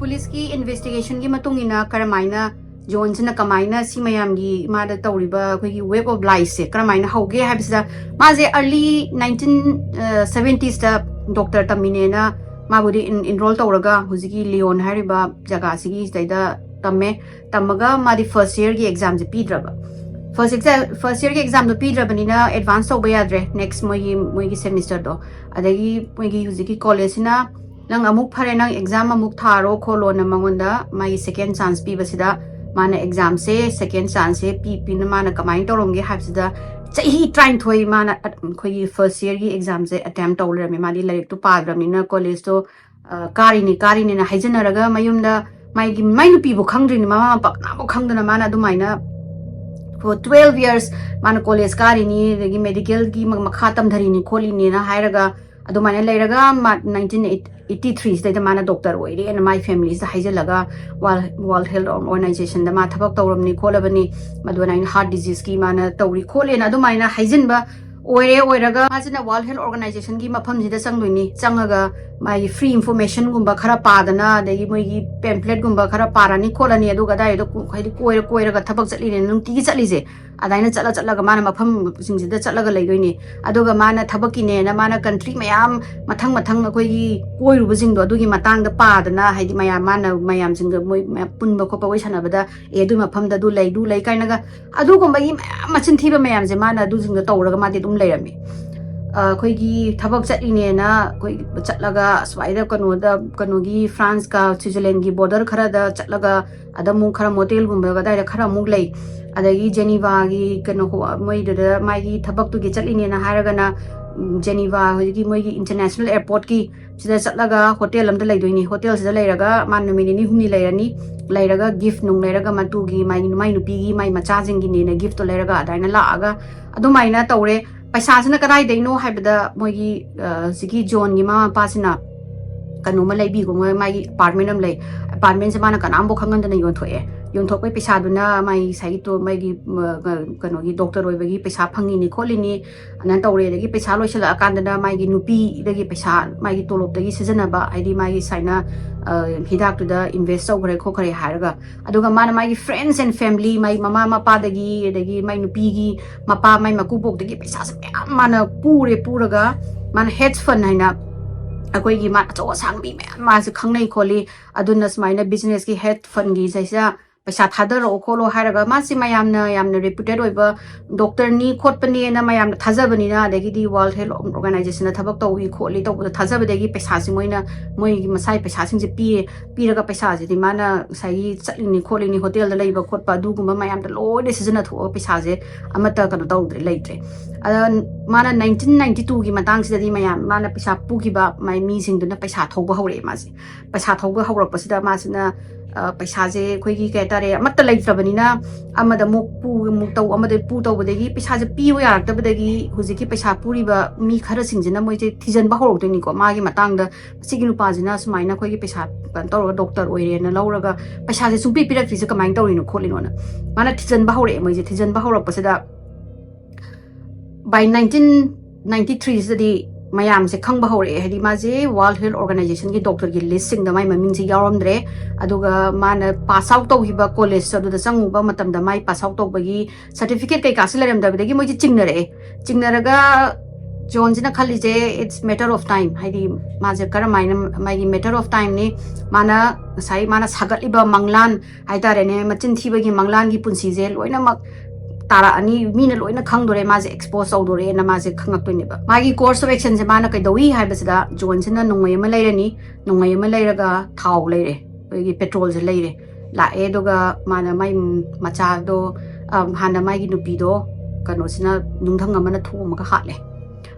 ꯄꯨꯂꯤꯁꯀꯤ ꯏꯟꯚꯦꯁꯇꯤꯒꯦꯁꯟꯒꯤ ꯃꯇꯨꯡ ꯏꯟꯅ ꯀꯔꯝꯍꯥꯏꯅ ꯖꯣꯟꯁꯤꯅ ꯀꯃꯥꯏꯅ ꯁꯤ ꯃꯌꯥꯝꯒꯤ ꯃꯥꯗ ꯇꯧꯔꯤꯕ ꯑꯩꯈꯣꯏꯒꯤ web of lies-ꯁꯦ ꯀꯔꯝꯍꯥꯏꯅ ꯍꯧꯒꯦ ꯍꯥꯏꯕꯁꯤꯗ, ꯃꯥꯁꯦ early nineteen seventies-ꯇ ꯗꯣꯛꯇꯔ ꯇꯝꯃꯤꯅꯦꯅ, ꯃꯥꯕꯨꯗꯤ ꯏꯟꯔꯣꯜ ꯇꯧꯔꯒ ꯍꯧꯖꯤꯛꯀꯤ ꯂꯤꯌꯣꯟ ꯍꯥꯏꯔꯤꯕ ꯖꯒꯥꯁꯤꯒꯤ ꯁꯤꯗꯩꯗ ꯇꯝꯃꯦ꯫ ꯇꯝꯃꯒ ꯃꯥꯗꯤ ꯐꯥꯔꯁ ꯌꯔꯒꯤ ꯑꯦꯛꯖꯥꯝꯁꯦ ꯄꯤꯗ꯭ꯔꯕ꯫ ꯐꯥꯔꯁ ꯐꯥꯔꯁ ꯌꯔꯒꯤ ꯑꯦꯛꯖꯥꯝꯗꯣ ꯄꯤꯗ꯭ꯔꯕꯅꯤꯅ ꯑꯦꯗꯚꯥꯟꯁ ꯇꯧꯕ ꯌꯥꯗ꯭ꯔꯦ ꯅꯦꯛꯁ ꯃꯣꯏꯒꯤ ꯃꯣꯏꯒꯤ ꯁꯦꯃꯤꯁꯇꯔꯗꯣ꯫ ꯑꯗꯒꯤ ꯃꯣꯏꯒꯤ ꯍꯧꯖꯤꯛꯀꯤ ꯀꯣꯂꯦꯖꯁꯤꯅ, "ꯅꯪ ꯑꯃꯨꯛ ꯐꯔꯦ, ꯅꯪ ꯑꯦꯛꯖꯥꯝ ꯑꯃꯨꯛ ꯊꯥꯔꯣ ꯈꯣꯠꯂꯣꯅ" ꯃꯉꯣꯟꯗ ꯃꯥꯒꯤ ꯁꯦꯀꯦꯟ ꯆꯥꯟꯁ ꯄꯤꯕꯁꯤꯗ, ꯃꯥꯅ ꯑꯦꯛꯖꯥꯝꯁꯦ ꯁꯦꯀꯦꯟ ꯆꯥꯟꯁꯁꯦ ꯄꯤ ꯄꯤꯅ ꯃꯥꯅ ꯀꯃꯥꯏꯅ ꯇꯧꯔꯝꯒꯦ ꯍꯥꯏꯕꯁꯤꯗ, ꯆꯍꯤ ꯇꯔꯥꯅꯤꯊꯣꯏ ꯃꯥꯅ ꯑꯩꯈꯣꯏꯒꯤ ꯐꯥꯔꯁ ꯌꯔꯒꯤ ꯑꯦꯛꯖꯥꯝꯁꯦ ꯑꯦꯇꯦꯝ ꯇꯧ ꯂꯩꯔꯝꯃꯦ꯫ ꯃꯥꯗꯤ ꯂꯥꯏꯔꯤꯛꯇꯣ ꯄꯥꯗ꯭ꯔꯕꯅꯤꯅ ꯀꯣꯂꯦꯖꯇꯣ ꯀꯥꯔꯤꯅꯤ ꯀꯥꯔꯤꯅꯤꯅ ꯍꯥꯏꯖꯟꯅꯔꯒ ꯃꯌꯨꯝꯗ ꯃꯥꯒꯤ ꯃꯥꯏ ꯅꯨꯄꯤꯕꯨ ꯈꯪꯗ꯭ꯔꯤꯅꯤ, ꯃꯃꯥ ꯃꯄꯥ ꯀꯅꯥꯕꯨ ꯈꯪꯗꯅ ꯃꯥꯅ ꯑꯗꯨꯃꯥꯏꯅ ꯇ꯭ꯋꯦꯜꯐ ꯌꯔꯁ ꯃꯥꯅ ꯀꯣꯂꯦꯖ ꯀꯥꯔꯤꯅꯤ, ꯑꯗꯒꯤ ꯃꯦꯗꯤꯀꯦꯜꯒꯤ ꯃꯈꯥ ꯇꯝꯊꯔꯤꯅꯤ ꯈꯣꯠꯂꯤꯅꯤꯅ ꯍꯥꯏꯔꯒ ꯑꯗꯨꯃꯥꯏꯅ ꯂꯩꯔꯒ ꯃꯥ ꯅꯥꯏꯟꯇꯤꯟ ꯑꯩꯠꯇꯤ ꯊ꯭ꯔꯤꯁꯤꯗꯩꯗ ꯃꯥꯅ ꯗꯣꯛꯇꯔ ꯑꯣꯏꯔꯦꯅ ꯃꯥꯏ ꯐꯦꯃꯤꯂꯤꯁꯤꯗ ꯍꯥꯏꯖꯜꯂꯒ ꯋꯥꯔꯜ ꯋꯥꯔꯜ ꯍꯦꯜꯠ ꯑꯣꯔꯒꯅꯥꯏꯖꯦꯁꯟꯗ ꯃꯥ ꯊꯕꯛ ꯇꯧꯔꯝꯅꯤ ꯈꯣꯠꯂꯕꯅꯤ, ꯑꯗꯨꯅ ꯑꯩꯅ ꯍꯥꯔꯠ ꯗꯤꯖꯤꯖꯀꯤ ꯃꯥꯅ ꯇꯧꯔꯤ ꯈꯣꯠꯂꯦꯅ ꯑꯗꯨꯃꯥꯏꯅ ꯍꯥꯏꯖꯤꯟꯕ ꯑꯣꯏꯔꯦ꯫ ꯑꯣꯏꯔꯒ ꯃꯥꯁꯤꯅ ꯋꯥꯔꯜ ꯍꯦꯜꯠ ꯑꯣꯔꯒꯅꯥꯏꯖꯦꯁꯟꯒꯤ ꯃꯐꯝꯁꯤꯗ ꯆꯪꯗꯣꯏꯅꯤ, ꯆꯪꯉꯒ ꯃꯥꯒꯤ ꯐ꯭ꯔꯤ ꯏꯟꯐꯣꯔꯃꯦꯁꯟꯒꯨꯝꯕ ꯈꯔ ꯄꯥꯗꯅ, ꯑꯗꯒꯤ ꯃꯣꯏꯒꯤ ꯄꯦꯝꯐ꯭ꯂꯦꯠꯀꯨꯝꯕ ꯈꯔ ꯄꯥꯔꯅꯤ ꯈꯣꯠꯂꯅꯤ, ꯑꯗꯨꯒ ꯑꯗꯥꯏꯗ ꯀꯨ- ꯍꯥꯏꯗꯤ ꯀꯣꯏꯔ ꯀꯣꯏꯔꯒ ꯊꯕꯛ ꯆꯠꯂꯤꯅꯦꯅ ꯅꯨꯡꯇꯤꯒꯤ ꯆꯠꯂꯤꯁꯦ꯫ ꯑꯗꯥꯏꯅ ꯆꯠꯂ ꯆꯠꯂꯒ ꯃꯥꯅ ꯃꯐꯝꯁꯤꯡꯁꯤꯗ ꯆꯠꯂꯒ ꯂꯩꯗꯣꯏꯅꯤ꯫ ꯑꯗꯨꯒ ꯃꯥꯅ ꯊꯕꯛꯀꯤꯅꯦꯅ ꯃꯥꯅ ꯀꯟꯇ꯭ꯔꯤ ꯃꯌꯥꯝ ꯃꯊꯪ ꯃꯊꯪ ꯑꯩꯈꯣꯏꯒꯤ ꯀꯣꯏꯔꯨꯕꯁꯤꯡꯗꯣ ꯑꯗꯨꯒꯤ ꯃꯇꯥꯡꯗ ꯄꯥꯗꯅ, ꯍꯥꯏꯗꯤ ꯃꯌꯥꯝ ꯃꯥꯅ ꯃꯌꯥꯝꯁꯤꯡꯒ ꯃꯣꯏ ꯃꯌꯥꯝ ꯄꯨꯟꯕ ꯈꯣꯠꯄ ꯋꯥꯔꯤ ꯁꯥꯟꯅꯕꯗ, "ꯑꯦ, ꯑꯗꯨ ꯃꯐꯝꯗ ꯑꯗꯨ ꯂꯩ, ꯑꯗꯨ ꯂꯩ" ꯀꯥꯏꯅꯒ ꯑꯗꯨꯒꯨꯝꯕꯒꯤ ꯃꯌꯥꯝ ꯃꯆꯤꯟ ꯊꯤꯕ ꯃꯌꯥꯝꯁꯦ ꯃꯥꯅ ꯑꯗꯨꯁꯤꯡꯗꯣ ꯇꯧꯔꯒ ꯃꯥꯗꯤ ꯑꯗꯨꯝ ꯂꯩꯔꯝꯃꯤ꯫ ꯑ, ꯑꯩꯈꯣꯏꯒꯤ ꯊꯕꯛ ꯆꯠꯂꯤꯅꯦꯅ ꯑꯩꯈꯣꯏ ꯆꯠꯂꯒ ꯑꯁ꯭ꯋꯥꯏꯗ ꯀꯩꯅꯣꯗ, ꯀꯩꯅꯣꯒꯤ ꯐ꯭ꯔꯥꯟꯁꯀ ꯁ꯭ꯋꯤꯖꯔꯂꯦꯟꯒꯤ ꯕꯣꯔꯗꯔ ꯈꯔꯗ ꯆꯠꯂꯒ ꯑꯗ ꯑꯃꯨꯛ ꯈꯔ ꯃꯣꯇꯦꯜꯒꯨꯝꯕ ꯑꯗꯥꯏꯗ ꯈꯔ ꯑꯃꯨꯛ ꯂꯩ꯫ ꯑꯗꯒꯤ ꯖꯦꯅꯤꯚꯥꯒꯤ ꯀꯩꯅꯣ ꯍꯣ-, ꯃꯣꯏꯗꯨꯗ ꯃꯥꯒꯤ ꯊꯕꯛꯇꯨꯒꯤ ꯆꯠꯂꯤꯅꯦꯅ ꯍꯥꯏꯔꯒꯅ, ꯎꯝ, ꯖꯦꯅꯤꯚꯥ ꯍꯧꯖꯤꯛꯀꯤ ꯃꯣꯏꯒꯤ ꯏꯟꯇꯔꯅꯦꯁꯅꯦꯜ ꯑꯦꯌꯔꯄꯣꯔꯠꯀꯤ ꯁꯤꯗ ꯆꯠꯂꯒ ꯍꯣꯇꯦꯜ ꯑꯃꯗ ꯂꯩꯗꯣꯏꯅꯤ꯫ ꯍꯣꯇꯦꯜꯁꯤꯗ ꯂꯩꯔꯒ ꯃꯥ ꯅꯨꯃꯤꯠ ꯅꯤꯅꯤ ꯍꯨꯝꯅꯤ ꯂꯩꯔꯅꯤ꯫ ꯂꯩꯔꯒ ꯒꯤꯐ ꯅꯨꯡ ꯂꯩꯔꯒ ꯃꯇꯨꯒꯤ ꯃꯥꯏ, ꯃꯥꯏ ꯅꯨꯄꯤꯒꯤ ꯃꯥꯏ ꯃꯆꯥꯁꯤꯡꯒꯤꯅꯦꯅ ꯒꯤꯐꯇꯣ ꯂꯩꯔꯒ ꯑꯗꯨꯃꯥꯏꯅ ꯂꯥꯛꯑꯒ ꯑꯗꯨꯃꯥꯏꯅ ꯇꯧꯔꯦ꯫ ꯄꯩꯁꯥꯁꯤꯅ ꯀꯗꯥꯏꯗꯩꯅꯣ ꯍꯥꯏꯕꯗ ꯃꯣꯏꯒꯤ, ꯑ, ꯍꯧꯖꯤꯛꯀꯤ ꯖꯣꯟꯒꯤ ꯃꯃꯥ ꯃꯄꯥꯁꯤꯅ ꯀꯩꯅꯣꯝꯃ ꯂꯩꯕꯤꯒꯣ, ꯃꯣꯏ ꯃꯥꯒꯤ ꯑꯦꯄꯥꯔꯠꯃꯦꯟ ꯑꯃ ꯂꯩ꯫ ꯑꯦꯄꯥꯔꯠꯃꯦꯟꯁꯦ ꯃꯥꯅ ꯀꯅꯥꯝꯐꯥꯎ ꯈꯪꯍꯟꯗꯅ ꯌꯣꯟꯊꯣꯛꯑꯦ꯫ ꯌꯣꯟꯊꯣꯛꯄꯩ ꯄꯩꯁꯥꯗꯨꯅ ꯃꯥꯒꯤ ꯉꯁꯥꯏꯒꯤ ꯇꯣ-, ꯃꯥꯒꯤ, ꯃ-, ꯀ-, ꯀꯩꯅꯣꯒꯤ ꯗꯣꯛꯇꯔ ꯑꯣꯏꯕꯒꯤ ꯄꯩꯁꯥ ꯐꯪꯉꯤꯅꯤ ꯈꯣꯠꯂꯤꯅꯤ ꯑꯗꯨꯃꯥꯏꯅ ꯇꯧꯔꯦ꯫ ꯑꯗꯒꯤ ꯄꯩꯁꯥ ꯂꯣꯏꯁꯤꯜꯂꯛꯑꯀꯥꯟꯗꯅ ꯃꯥꯒꯤ ꯅꯨꯄꯤꯗꯒꯤ ꯄꯩꯁꯥ ꯃꯥꯒꯤ ꯇꯣꯂꯣꯞꯇꯒꯤ ꯁꯤꯖꯤꯟꯅꯕ, ꯍꯥꯏꯗꯤ ꯃꯥꯒꯤ ꯁꯨꯃꯥꯏꯅ, ꯑ, ꯍꯤꯗꯥꯛꯇꯨꯗ ꯏꯟꯚꯦꯁ ꯇꯧꯈ꯭ꯔꯦ ꯈꯣꯠꯈ꯭ꯔꯦ ꯍꯥꯏꯔꯒ, ꯑꯗꯨꯒ ꯃꯥꯅ ꯃꯥꯒꯤ friends and family, ꯃꯥꯒꯤ ꯃꯃꯥ ꯃꯄꯥꯗꯒꯤ, ꯑꯗꯒꯤ ꯃꯥꯒꯤ ꯅꯨꯄꯤꯒꯤ ꯃꯄꯥ, ꯃꯥꯒꯤ ꯃꯀꯨꯕꯣꯛꯇꯒꯤ ꯄꯩꯁꯥꯁꯦ ꯃꯌꯥꯝ ꯃꯥꯅ ꯄꯨꯔꯦ, ꯄꯨꯔꯒ ꯃꯥꯅ ꯍꯦꯖ ꯐꯟ ꯍꯥꯏꯅ ꯑꯩꯈꯣꯏꯒꯤ ꯃꯥ ꯑꯆꯧ ꯑꯁꯥꯡ ꯃꯤ ꯃꯌꯥꯝ ꯃꯥꯁꯦ ꯈꯪꯅꯩ ꯈꯣꯠꯂꯤ, ꯑꯗꯨꯅ ꯁꯨꯃꯥꯏꯅ businessꯀꯤ head fundꯒꯤ ꯁꯤꯗꯩꯁꯤꯗ ꯄꯩꯁꯥ ꯊꯥꯗꯔꯛꯑꯣ ꯈꯣꯠꯂꯣ ꯍꯥꯏꯔꯒ, ꯃꯥꯁꯤ ꯃꯌꯥꯝꯅ ꯌꯥꯝꯅ reputed ꯑꯣꯏꯕ doctorꯅꯤ ꯈꯣꯠꯄꯅꯦꯅ ꯃꯌꯥꯝꯅ ꯊꯥꯖꯕꯅꯤꯅ, ꯑꯗꯒꯤꯗꯤ World Health Organizationꯅ ꯊꯕꯛ ꯇꯧꯏ ꯈꯣꯠꯂꯤ ꯇꯧꯕꯗꯣ ꯊꯥꯖꯕꯗꯒꯤ ꯄꯩꯁꯥꯁꯤ ꯃꯣꯏꯅ ꯃꯣꯏꯒꯤ ꯃꯁꯥꯒꯤ ꯄꯩꯁꯥꯁꯤꯡꯁꯦ ꯄꯤꯌꯦ꯫ ꯄꯤꯔꯒ ꯄꯩꯁꯥꯁꯤꯗꯤ ꯃꯥꯅ ꯉꯁꯥꯏꯒꯤ ꯆꯠꯂꯤꯅꯤ ꯈꯣꯠꯂꯤꯅꯤ, hotelꯗ ꯂꯩꯕ ꯈꯣꯠꯄ ꯑꯗꯨꯒꯨꯝꯕ ꯃꯌꯥꯝꯗ ꯂꯣꯏꯅ ꯁꯤꯖꯤꯟꯅꯊꯣꯛꯑꯒ ꯄꯩꯁꯥꯁꯦ ꯑꯃꯠꯇ ꯀꯩꯅꯣ ꯇꯧꯗ꯭ꯔꯦ, ꯂꯩꯇ꯭ꯔꯦ꯫ ꯑꯗ ꯃꯥꯅ nineteen ninety twoꯒꯤ ꯃꯇꯥꯡꯁꯤꯗꯗꯤ ꯃꯌꯥꯝ ꯃꯥꯅ ꯄꯩꯁꯥ ꯄꯨꯈꯤꯕ ꯃꯥꯏ ꯃꯤꯁꯤꯡꯗꯨꯅ ꯄꯩꯁꯥ ꯊꯧꯕ ꯍꯧꯔꯛꯑꯦ ꯃꯥꯁꯦ꯫ ꯄꯩꯁꯥ ꯊꯧꯕ ꯍꯧꯔꯛꯄꯁꯤꯗ ꯃꯥꯁꯤꯅ, ꯑ, ꯄꯩꯁꯥꯁꯦ ꯑꯩꯈꯣꯏꯒꯤ ꯀꯩ ꯍꯥꯏꯇꯥꯔꯦ, ꯑꯃꯠꯇ ꯂꯩꯇ꯭ꯔꯕꯅꯤꯅ ꯑꯃꯗ ꯑꯃꯨꯛ ꯄꯨ, ꯑꯃꯨꯛ ꯇꯧ, ꯑꯃꯗ ꯄꯨ ꯇꯧꯕꯗꯒꯤ ꯄꯩꯁꯥꯁꯦ ꯄꯤꯕ ꯌꯥꯔꯛꯇꯕꯗꯒꯤ ꯍꯧꯖꯤꯛꯀꯤ ꯄꯩꯁꯥ ꯄꯨꯔꯤꯕ ꯃꯤ ꯈꯔꯁꯤꯡꯁꯤꯅ ꯃꯣꯏꯁꯦ ꯊꯤꯖꯤꯟꯕ ꯍꯧꯔꯛꯇꯣꯏꯅꯤꯀꯣ꯫ ꯃꯥꯒꯤ ꯃꯇꯥꯡꯗ ꯁꯤꯒꯤ ꯅꯨꯄꯥꯁꯤꯅ ꯁꯨꯃꯥꯏꯅ ꯑꯩꯈꯣꯏꯒꯤ ꯄꯩꯁꯥ ꯀꯩꯅꯣ ꯇꯧꯔꯒ doctor ꯑꯣꯏꯔꯦꯅ ꯂꯧꯔꯒ ꯄꯩꯁꯥꯁꯦ ꯁꯨꯡꯄꯤ ꯄꯤꯔꯛꯇ꯭ꯔꯤꯁꯦ ꯀꯃꯥꯏꯅ ꯇꯧꯔꯤꯅꯣ ꯈꯣꯠꯂꯤꯅꯣꯅ ꯃꯥꯅ ꯊꯤꯖꯤꯟꯕ ꯍꯧꯔꯛꯑꯦ꯫ ꯃꯣꯏꯁꯦ ꯊꯤꯖꯤꯟꯕ ꯍꯧꯔꯛꯄꯁꯤꯗ by nineteen ninety threeꯁꯤꯗꯗꯤ ꯃꯌꯥꯝꯁꯦ ꯈꯪꯕ ꯍꯧꯔꯛꯑꯦ꯫ ꯍꯥꯏꯗꯤ ꯃꯥꯁꯦ World Health Organizationꯒꯤ doctorꯒꯤ listꯁꯤꯡꯗ ꯃꯥꯏ ꯃꯃꯤꯡꯁꯦ ꯌꯥꯎꯔꯝꯗ꯭ꯔꯦ꯫ ꯑꯗꯨꯒ ꯃꯥꯅ pass out ꯇꯧꯈꯤꯕ college ꯑꯗꯨꯗ ꯆꯪꯉꯨꯕ ꯃꯇꯝꯗ ꯃꯥꯏ pass out ꯇꯧꯕꯒꯤ certificate ꯀꯩꯀꯥꯁꯦ ꯂꯩꯔꯝꯗꯕꯗꯒꯤ ꯃꯣꯏꯁꯦ ꯆꯤꯡꯅꯔꯛꯑꯦ꯫ ꯆꯤꯡꯅꯔꯒ ꯖꯣꯟꯁꯤꯅ ꯈꯜꯂꯤꯁꯦ, it's matter of time, ꯍꯥꯏꯗꯤ ꯃꯥꯁꯦ ꯀꯔꯝ ꯍꯥꯏꯅ ꯃꯥꯒꯤ matter of timeꯅꯤ꯫ ꯃꯥꯅ ꯉꯁꯥꯏ ꯃꯥꯅ ꯁꯥꯒꯠꯂꯤꯕ ꯃꯪꯂꯥꯟ ꯍꯥꯏꯇꯥꯔꯦꯅꯦ, ꯃꯆꯤꯟ ꯊꯤꯕꯒꯤ ꯃꯪꯂꯥꯟꯒꯤ ꯄꯨꯟꯁꯤꯁꯦ ꯂꯣꯏꯅꯃꯛ ꯇꯥꯔꯛꯑꯅꯤ, ꯃꯤꯅ ꯂꯣꯏꯅ ꯈꯪꯗꯣꯔꯦ, ꯃꯥꯁꯦ expose ꯇꯧꯗꯣꯔꯦꯅ ꯃꯥꯁꯦ ꯈꯪꯉꯛꯇꯣꯏꯅꯦꯕ꯫ ꯃꯥꯒꯤ course of actionꯁꯦ ꯃꯥꯅ ꯀꯩꯗꯧꯏ ꯍꯥꯏꯕꯁꯤꯗ, ꯖꯣꯟꯁꯤꯅ ꯅꯣꯡꯃꯩ ꯑꯃ ꯂꯩꯔꯅꯤ, ꯅꯣꯡꯃꯩ ꯑꯃ ꯂꯩꯔꯒ ꯊꯥꯎ ꯂꯩꯔꯦ, ꯑꯩꯈꯣꯏꯒꯤ petrolꯁꯦ ꯂꯩꯔꯦ, ꯂꯥꯛꯑꯦ꯫ ꯑꯗꯨꯒ ꯃꯥꯅ ꯃꯥꯏ ꯃꯆꯥꯗꯣ, ꯑꯝ, ꯍꯥꯟꯅ ꯃꯥꯒꯤ ꯅꯨꯄꯤꯗꯣ ꯀꯩꯅꯣꯁꯤꯅ, ꯅꯨꯡꯊꯪ ꯑꯃꯅ ꯊꯣꯝꯃꯒ ꯍꯥꯠꯂꯦ꯫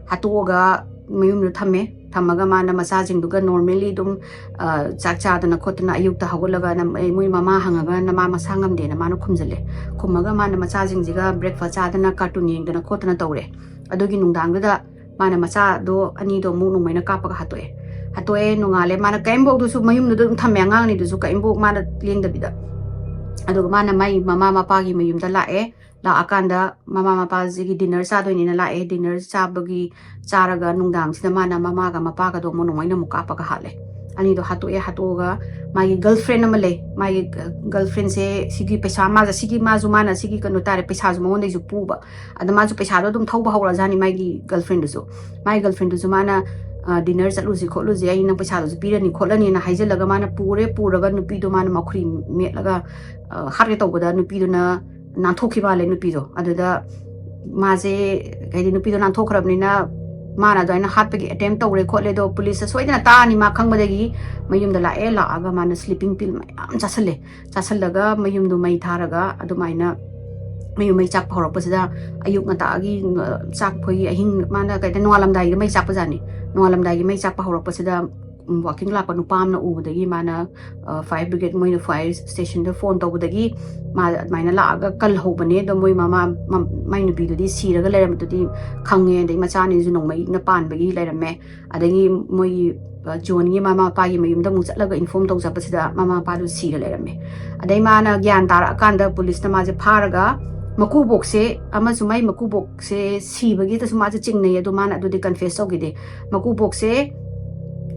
ꯍꯥꯠꯇꯣꯛꯑꯒ ꯃꯌꯨꯝꯗ ꯊꯝꯃꯦ꯫ ꯊꯝꯃꯒ ꯃꯥꯅ ꯃꯆꯥꯁꯤꯡꯗꯨꯒ normally ꯑꯗꯨꯝ, ꯑ, ꯆꯥꯛ ꯆꯥꯗꯅ ꯈꯣꯠꯇꯅ ꯑꯌꯨꯛꯇ ꯍꯧꯒꯠꯂꯒ ꯅꯝ-, ꯑꯦ, ꯃꯣꯏ ꯃꯃꯥ ꯍꯪꯉꯒ ꯅꯃꯥ ꯃꯁꯥ ꯉꯝꯗꯦꯅ ꯃꯥꯅ ꯈꯨꯝꯖꯜꯂꯦ꯫ ꯈꯨꯝꯃꯒ ꯃꯥꯅ ꯃꯆꯥꯁꯤꯡꯁꯤꯒ breakfast ꯆꯥꯗꯅ cartoon ꯌꯦꯡꯗꯅ ꯈꯣꯠꯇꯅ ꯇꯧꯔꯦ꯫ ꯑꯗꯨꯒꯤ ꯅꯨꯡꯗꯥꯡꯗꯨꯗ ꯃꯥꯅ ꯃꯆꯥꯗꯣ ꯑꯅꯤꯗꯣ ꯑꯃꯨꯛ ꯅꯣꯡꯃꯩꯅ ꯀꯥꯞꯄꯒ ꯍꯥꯠꯇꯣꯛꯑꯦ꯫ ꯍꯥꯠꯇꯣꯛꯑꯦ, ꯅꯣꯡꯉꯥꯜꯂꯦ꯫ ꯃꯥꯅ ꯀꯔꯤꯝꯐꯧꯗꯨꯁꯨ ꯃꯌꯨꯝꯗꯨꯗ ꯑꯗꯨꯝ ꯊꯝꯃꯦ ꯑꯉꯥꯡ ꯑꯅꯤꯗꯨꯁꯨ ꯀꯔꯤꯝꯐꯧ ꯃꯥꯅ ꯂꯦꯡꯗꯕꯤꯗ꯫ ꯑꯗꯨꯒ ꯃꯥꯅ ꯃꯥꯏ ꯃꯃꯥ ꯃꯄꯥꯒꯤ ꯃꯌꯨꯝꯗ ꯂꯥꯛꯑꯦ꯫ ꯂꯥꯛꯑꯀꯥꯟꯗ ꯃꯃꯥ ꯃꯄꯥꯁꯤꯒꯤ dinner ꯆꯥꯗꯣꯏꯅꯦꯅ ꯂꯥꯛꯑꯦ꯫ Dinner ꯆꯥꯕꯒꯤ, ꯆꯥꯔꯒ ꯅꯨꯡꯗꯥꯡꯁꯤꯗ ꯃꯥꯅ ꯃꯃꯥꯒ ꯃꯄꯥꯒꯗꯣ ꯑꯃꯨꯛ ꯅꯣꯡꯃꯩꯅ ꯑꯃꯨꯛ ꯀꯥꯞꯄꯒ ꯍꯥꯠꯂꯦ꯫ ꯑꯅꯤꯗꯣ ꯍꯥꯠꯇꯣꯛꯑꯦ꯫ ꯍꯥꯠꯇꯣꯛꯑꯒ ꯃꯥꯒꯤ girlfriend ꯑꯃ ꯂꯩ꯫ ꯃꯥꯒꯤ girlfriendꯁꯦ ꯁꯤꯒꯤ ꯄꯩꯁꯥ, ꯃꯥꯁꯦ ꯁꯤꯒꯤ, ꯃꯥꯁꯨ, ꯃꯥꯅ ꯁꯤꯒꯤ ꯀꯩꯅꯣ ꯇꯥꯔꯦ, ꯄꯩꯁꯥꯁꯨ ꯃꯉꯣꯟꯗꯩꯁꯨ ꯄꯨꯕ꯫ ꯑꯗ ꯃꯥꯁꯨ ꯄꯩꯁꯥꯗꯣ ꯑꯗꯨꯝ ꯊꯧꯕ ꯍꯧꯔꯛꯑꯖꯥꯠꯅꯤ, ꯃꯥꯒꯤ girlfriendꯗꯨꯁꯨ꯫ ꯃꯥꯒꯤ girlfriendꯗꯨꯁꯨ ꯃꯥꯅ, ꯗꯤꯅꯔ ꯆꯠꯂꯨꯁꯤ ꯈꯣꯠꯂꯨꯁꯤ, ꯑꯩ ꯅꯪ ꯄꯩꯁꯥꯗꯨꯁꯨ ꯄꯤꯔꯅꯤ ꯈꯣꯠꯂꯅꯤꯅ ꯍꯥꯏꯖꯤꯜꯂꯒ ꯃꯥꯅ ꯄꯨꯔꯦ꯫ ꯄꯨꯔꯒ ꯅꯨꯄꯤꯗꯣ ꯃꯥꯅ ꯃꯈꯨꯔꯤ ꯃꯦꯠꯂꯒ, ꯑ, ꯍꯥꯠꯀꯦ ꯇꯧꯕꯗ ꯅꯨꯄꯤꯗꯨꯅ ꯅꯥꯟꯊꯣꯛꯈꯤꯕ ꯃꯥꯜꯂꯦ ꯅꯨꯄꯤꯗꯣ꯫ ꯑꯗꯨꯗ ꯃꯥꯁꯦ, ꯍꯥꯏꯗꯤ, ꯅꯨꯄꯤꯗꯣ ꯅꯥꯟꯊꯣꯛꯈ꯭ꯔꯕꯅꯤꯅ ꯃꯥꯅ ꯑꯗꯨꯃꯥꯏꯅ ꯍꯥꯠꯄꯒꯤ ꯑꯦꯇꯦꯝ ꯇꯧꯔꯦ ꯈꯣꯠꯂꯦ ꯑꯗꯣ ꯄꯨꯂꯤꯁꯇ ꯁꯣꯏꯗꯅ ꯇꯥꯔꯅꯤ ꯃꯥ ꯈꯪꯕꯗꯒꯤ ꯃꯌꯨꯝꯗ ꯂꯥꯛꯑꯦ꯫ ꯂꯥꯛꯑꯒ ꯃꯥꯅ ꯁ꯭ꯂꯤꯄꯤꯡ ꯄꯤꯜ ꯃꯌꯥꯝ ꯆꯥꯁꯜꯂꯦ꯫ ꯆꯥꯁꯜꯂꯒ ꯃꯌꯨꯝꯗꯣ ꯃꯩ ꯊꯥꯔꯒ ꯑꯗꯨꯃꯥꯏꯅ ꯃꯌꯨꯝ ꯃꯩ ꯆꯥꯛꯄ ꯍꯧꯔꯛꯄꯁꯤꯗ ꯑꯌꯨꯛ ꯉꯟꯇꯥꯒꯤ, ꯑ, ꯆꯥꯛ, ꯑꯩꯈꯣꯏꯒꯤ ꯑꯍꯤꯡ, ꯃꯥꯅ ꯀꯩꯗ ꯅꯣꯡꯉꯥꯜꯂꯝꯗꯥꯏꯒꯤ ꯃꯩ ꯆꯥꯛꯄꯖꯥꯠꯅꯤ꯫ ꯅꯣꯡꯉꯥꯜꯂꯝꯗꯥꯏꯒꯤ ꯃꯩ ꯆꯥꯛꯄ ꯍꯧꯔꯛꯄꯁꯤꯗ, ꯎꯝ, ꯋꯥꯀꯤꯡ ꯂꯥꯛꯄ ꯅꯨꯄꯥ ꯑꯃꯅ ꯎꯕꯗꯒꯤ ꯃꯥꯅ, ꯑ, ꯐꯥꯌꯔ ꯕ꯭ꯔꯤꯒꯦꯗ, ꯃꯣꯏꯅ ꯐꯥꯌꯔ ꯁ꯭ꯇꯦꯁꯟꯗ ꯐꯣꯟ ꯇꯧꯕꯗꯒꯤ ꯃꯥ ꯑꯗꯨꯃꯥꯏꯅ ꯂꯥꯛꯑꯒ ꯀꯜꯍꯧꯕꯅꯦ꯫ ꯑꯗꯣ ꯃꯣꯏ ꯃꯃꯥ, ꯃ-, ꯃꯥꯏ ꯅꯨꯄꯤꯗꯨꯗꯤ ꯁꯤꯔꯒ ꯂꯩꯔꯝꯕꯗꯨꯗꯤ ꯈꯪꯉꯦ꯫ ꯑꯗꯩ ꯃꯆꯥꯅꯤꯁꯨ ꯅꯣꯡꯃꯩꯅ ꯄꯥꯟꯕꯒꯤ ꯂꯩꯔꯝꯃꯦ꯫ ꯑꯗꯒꯤ ꯃꯣꯏꯒꯤ, ꯑ, ꯖꯣꯟꯒꯤ ꯃꯃꯥ ꯃꯄꯥꯒꯤ ꯃꯌꯨꯝꯗ ꯑꯃꯨꯛ ꯆꯠꯂꯒ ꯏꯟꯐꯣꯔꯝ ꯇꯧ ꯆꯠꯄꯁꯤꯗ ꯃꯃꯥ ꯃꯄꯥꯗꯨ ꯁꯤꯔ ꯂꯩꯔꯝꯃꯦ꯫ ꯑꯗꯩ ꯃꯥꯅ ꯒ꯭ꯌꯥꯟ ꯇꯥꯔꯛꯑꯀꯥꯟꯗ ꯄꯨꯂꯤꯁꯅ ꯃꯥꯁꯦ ꯐꯥꯔꯒ ꯃꯀꯨꯕꯣꯛꯁꯦ ꯑꯃꯁꯨ ꯃꯥꯏ ꯃꯀꯨꯕꯣꯛꯁꯦ ꯁꯤꯕꯒꯤꯗꯁꯨ ꯃꯥꯁꯦ ꯆꯤꯡꯅꯩ꯫ ꯑꯗꯣ ꯃꯥꯅ ꯑꯗꯨꯗꯤ ꯀꯟꯐꯦꯁ ꯇꯧꯈꯤꯗꯦ꯫ ꯃꯀꯨꯕꯣꯛꯁꯦ,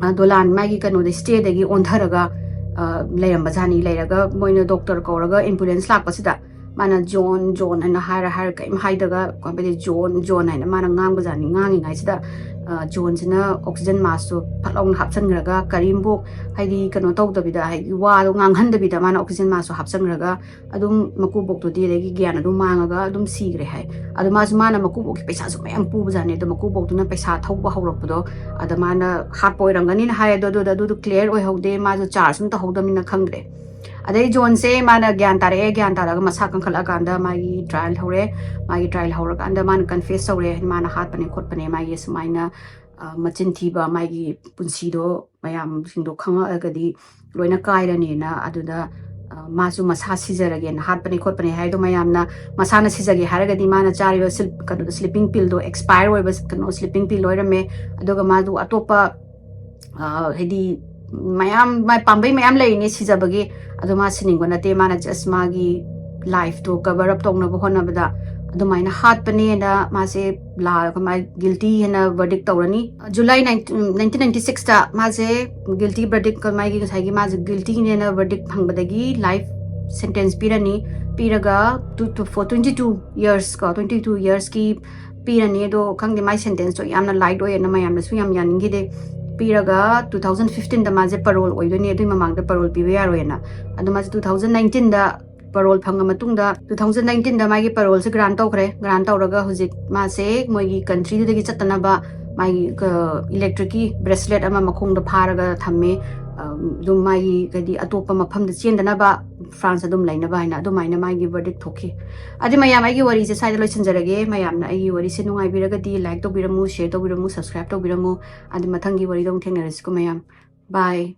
ꯑ, ꯗꯣꯂꯥꯟ ꯃꯥꯒꯤ ꯀꯩꯅꯣꯗ ꯁ꯭ꯇꯦꯗꯒꯤ ꯑꯣꯟꯊꯔꯒ, ꯑ, ꯂꯩꯔꯝꯕꯖꯥꯠꯅꯤ꯫ ꯂꯩꯔꯒ ꯃꯣꯏꯅ ꯗꯣꯛꯇꯔ ꯀꯧꯔꯒ ꯑꯦꯝꯕꯨꯂꯦꯟꯁ ꯂꯥꯛꯄꯁꯤꯗ ꯃꯥꯅ "ꯖꯣꯟ, ꯖꯣꯟ" ꯍꯥꯏꯅ ꯍꯥꯏꯔ ꯍꯥꯏꯔ ꯀꯔꯤꯝ ꯍꯥꯏꯗ꯭ꯔꯒ, ꯍꯥꯏꯕꯗꯤ "ꯖꯣꯟ, ꯖꯣꯟ" ꯍꯥꯏꯅ ꯃꯥꯅ ꯉꯥꯡꯕꯖꯥꯠꯅꯤ꯫ ꯉꯥꯡꯉꯤꯉꯩꯁꯤꯗ, ꯑ, ꯖꯣꯟꯁꯤꯅ ꯑꯣꯛꯁꯤꯖꯟ ꯃꯥꯁꯇꯣ ꯐꯠ ꯂꯥꯎꯅ ꯍꯥꯞꯆꯤꯟꯈ꯭ꯔꯒ ꯀꯔꯤꯝꯕꯨ, ꯍꯥꯏꯗꯤ, ꯀꯩꯅꯣ ꯇꯧꯗꯕꯤꯗ, ꯍꯥꯏꯗꯤ, ꯋꯥꯗꯣ ꯉꯥꯡꯍꯟꯗꯕꯤꯗ ꯃꯥꯅ ꯑꯣꯛꯁꯤꯖꯟ ꯃꯥꯁꯇꯣ ꯍꯥꯞꯆꯤꯟꯈ꯭ꯔꯒ ꯑꯗꯨꯝ ꯃꯀꯨꯕꯣꯛꯇꯨꯗꯤ ꯑꯗꯒꯤ ꯒ꯭ꯌꯥꯟ ꯑꯗꯨꯝ ꯃꯥꯡꯉꯒ ꯑꯗꯨꯝ ꯁꯤꯈ꯭ꯔꯦ ꯍꯥꯏ꯫ ꯑꯗꯣ ꯃꯥꯁꯨ, ꯃꯥꯅ ꯃꯀꯨꯕꯣꯛꯀꯤ ꯄꯩꯁꯥꯁꯨ ꯃꯌꯥꯝ ꯄꯨꯕꯖꯥꯠꯅꯤ꯫ ꯑꯗꯣ ꯃꯀꯨꯕꯣꯛꯇꯨꯅ ꯄꯩꯁꯥ ꯊꯧꯕ ꯍꯧꯔꯛꯄꯗꯣ ꯑꯗ ꯃꯥꯅ ꯍꯥꯠꯄ ꯑꯣꯏꯔꯝꯒꯅꯤꯅ ꯍꯥꯏ꯫ ꯑꯗꯣ ꯑꯗꯨꯗ ꯑꯗꯨꯗꯣ ꯀ꯭ꯂꯤꯌꯥꯔ ꯑꯣꯏꯍꯧꯗꯦ, ꯃꯥꯁꯨ ꯆꯥꯔꯖ ꯑꯃ ꯇꯧꯍꯧꯗꯕꯅꯤꯅ ꯈꯪꯗ꯭ꯔꯦ꯫ ꯑꯗꯩ ꯖꯣꯟꯁꯦ ꯃꯥꯅ ꯒ꯭ꯌꯥꯟ ꯇꯥꯔꯛꯑꯦ꯫ ꯒ꯭ꯌꯥꯟ ꯇꯥꯔꯛꯑꯒ ꯃꯁꯥ ꯀꯟꯈꯠꯂꯛꯑꯀꯥꯟꯗ ꯃꯥꯒꯤ ꯇ꯭ꯔꯥꯏꯜ ꯍꯧꯔꯦ꯫ ꯃꯥꯒꯤ ꯇ꯭ꯔꯥꯏꯜ ꯍꯧꯔꯀꯥꯟꯗ ꯃꯥꯅ ꯀꯟꯐꯦꯁ ꯇꯧꯔꯦ, ꯃꯥꯅ ꯍꯥꯠꯄꯅꯦ ꯈꯣꯠꯄꯅꯦ, ꯃꯥꯒꯤ ꯁꯨꯃꯥꯏꯅ, ꯑ, ꯃꯆꯤꯟ ꯊꯤꯕ, ꯃꯥꯒꯤ ꯄꯨꯟꯁꯤꯗꯣ ꯃꯌꯥꯝꯁꯤꯡꯗꯣ ꯈꯪꯉꯛꯑꯒꯗꯤ ꯂꯣꯏꯅ ꯀꯥꯏꯔꯅꯤꯅ꯫ ꯑꯗꯨꯗ, ꯑ, ꯃꯥꯁꯨ ꯃꯁꯥ ꯁꯤꯖꯔꯒꯦꯅ ꯍꯥꯠꯄꯅꯦ ꯈꯣꯠꯄꯅꯦ ꯍꯥꯏꯗꯣ ꯃꯌꯥꯝꯅ ꯃꯁꯥꯅ ꯁꯤꯖꯒꯦ ꯍꯥꯏꯔꯒꯗꯤ ꯃꯥꯅ ꯆꯥꯔꯤꯕ ꯁꯤꯜ-, ꯀꯩꯅꯣꯗꯣ, ꯁ꯭ꯂꯤꯄꯤꯡ ꯄꯤꯜꯗꯣ ꯑꯦꯛꯁꯄꯥꯌꯔ ꯑꯣꯏꯕ, ꯀꯩꯅꯣ, ꯁ꯭ꯂꯤꯄꯤꯡ ꯄꯤꯜ ꯑꯣꯏꯔꯝꯃꯦ꯫ ꯑꯗꯨꯒ ꯃꯥꯗꯨ ꯑꯇꯣꯞꯄ, ꯑ, ꯍꯥꯏꯗꯤ, ꯃꯌꯥꯝ, ꯃꯥꯏ ꯄꯥꯝꯕꯩ ꯃꯌꯥꯝ ꯂꯩꯔꯤꯅꯦ ꯁꯤꯖꯕꯒꯤ꯫ ꯑꯗꯣ ꯃꯥ ꯁꯤꯅꯤꯡꯕ ꯅꯠꯇꯦ, ꯃꯥꯅ ꯖꯁ ꯃꯥꯒꯤ ꯂꯥꯏꯐꯇꯣ ꯀꯚꯔ ꯑꯞ ꯇꯧꯅꯕ ꯍꯣꯠꯅꯕꯗ ꯑꯗꯨꯃꯥꯏꯅ ꯍꯥꯠꯄꯅꯦꯅ ꯃꯥꯁꯦ ꯂꯥ-, ꯃꯥ ꯒꯤꯜꯇꯤ ꯍꯥꯏꯅ ꯚꯔꯗꯤꯛ ꯇꯧꯔꯅꯤ꯫ ꯖꯨꯂꯥꯏ ꯅꯥꯏꯟꯇꯤꯟ ꯅꯥꯏꯟꯇꯤꯟ ꯅꯥꯏꯟꯇꯤ ꯁꯤꯛꯁꯇ ꯃꯥꯁꯦ ꯒꯤꯜꯇꯤ ꯚꯔꯗꯤꯛ, ꯃꯥꯒꯤ ꯉꯁꯥꯏꯒꯤ ꯃꯥꯁꯦ ꯒꯤꯜꯇꯤꯅꯦꯅ ꯚꯔꯗꯤꯛ ꯐꯪꯕꯗꯒꯤ ꯂꯥꯏꯐ ꯁꯦꯟꯇꯦꯟꯁ ꯄꯤꯔꯅꯤ꯫ ꯄꯤꯔꯒ two, two, four, twenty two years ꯀꯣ, ꯇ꯭ꯋꯦꯟꯇꯤ ꯇꯨ ꯌꯔꯁꯀꯤ ꯄꯤꯔꯅꯤ꯫ ꯑꯗꯣ ꯈꯪꯗꯦ, ꯃꯥꯏ ꯁꯦꯟꯇꯦꯟꯁꯇꯣ ꯌꯥꯝꯅ ꯂꯥꯏꯠ ꯑꯣꯏꯌꯦꯅ ꯃꯌꯥꯝꯅꯁꯨ ꯌꯥꯝ ꯌꯥꯅꯤꯡꯈꯤꯗꯦ꯫ ꯄꯤꯔꯒ ꯇꯨ ꯊꯥꯎꯖꯟ ꯐꯤꯐꯇꯤꯟꯗ ꯃꯥꯁꯦ ꯄꯔꯣꯜ ꯑꯣꯏꯗꯣꯏꯅꯤ, ꯑꯗꯨꯏ ꯃꯃꯥꯡꯗ ꯄꯔꯣꯜ ꯄꯤꯕ ꯌꯥꯔꯣꯏꯅ꯫ ꯑꯗꯣ ꯃꯥꯁꯦ ꯇꯨ ꯊꯥꯎꯖꯟ ꯅꯥꯏꯟꯇꯤꯟꯗ ꯄꯔꯣꯜ ꯐꯪꯉ ꯃꯇꯨꯡꯗ, ꯇꯨ ꯊꯥꯎꯖꯟ ꯅꯥꯏꯟꯇꯤꯟꯗ ꯃꯥꯒꯤ ꯄꯔꯣꯜꯁꯦ ꯒ꯭ꯔꯥꯟ ꯇꯧꯈ꯭ꯔꯦ꯫ ꯒ꯭ꯔꯥꯟ ꯇꯧꯔꯒ ꯍꯧꯖꯤꯛ ꯃꯥꯁꯦ ꯃꯣꯏꯒꯤ ꯀꯟꯇ꯭ꯔꯤꯗꯨꯗꯒꯤ ꯆꯠꯇꯅꯕ ꯃꯥꯒꯤ ꯏꯂꯦꯛꯇ꯭ꯔꯤꯛꯀꯤ ꯕ꯭ꯔꯦꯁꯂꯦꯠ ꯑꯃ ꯃꯈꯣꯡꯗ ꯐꯥꯔꯒ ꯊꯝꯃꯦ꯫ ꯑꯗꯨꯝ ꯃꯥꯒꯤ ꯍꯥꯏꯗꯤ ꯑꯇꯣꯞꯄ ꯃꯐꯝꯗ ꯆꯦꯟꯗꯅꯕ, ꯐ꯭ꯔꯥꯟꯁ ꯑꯗꯨꯝ ꯂꯩꯅꯕ ꯍꯥꯏꯅ ꯑꯗꯨꯃꯥꯏꯅ ꯃꯥꯒꯤ ꯕꯔꯗꯤꯛ ꯊꯣꯛꯈꯤ꯫ ꯑꯗꯨ ꯃꯌꯥꯝ, ꯑꯩꯒꯤ ꯋꯥꯔꯤꯁꯦ ꯁ꯭ꯋꯥꯏꯗ ꯂꯣꯏꯁꯤꯟꯖꯔꯒꯦ꯫ ꯃꯌꯥꯝꯅ ꯑꯩꯒꯤ ꯋꯥꯔꯤꯁꯦ ꯅꯨꯡꯉꯥꯏꯕꯤꯔꯒꯗꯤ ꯂꯥꯏꯛ ꯇꯧꯕꯤꯔꯝꯃꯨ, ꯁꯦꯌꯔ ꯇꯧꯕꯤꯔꯝꯃꯨ, ꯁꯕꯁꯀ꯭ꯔꯥꯏꯕ ꯇꯧꯕꯤꯔꯝꯃꯨ꯫ ꯑꯗꯨ ꯃꯊꯪꯒꯤ ꯋꯥꯔꯤꯗ ꯑꯃꯨꯛ ꯊꯦꯡꯅꯔꯁꯤꯀꯣ ꯃꯌꯥꯝ꯫ ꯕꯥꯏ꯫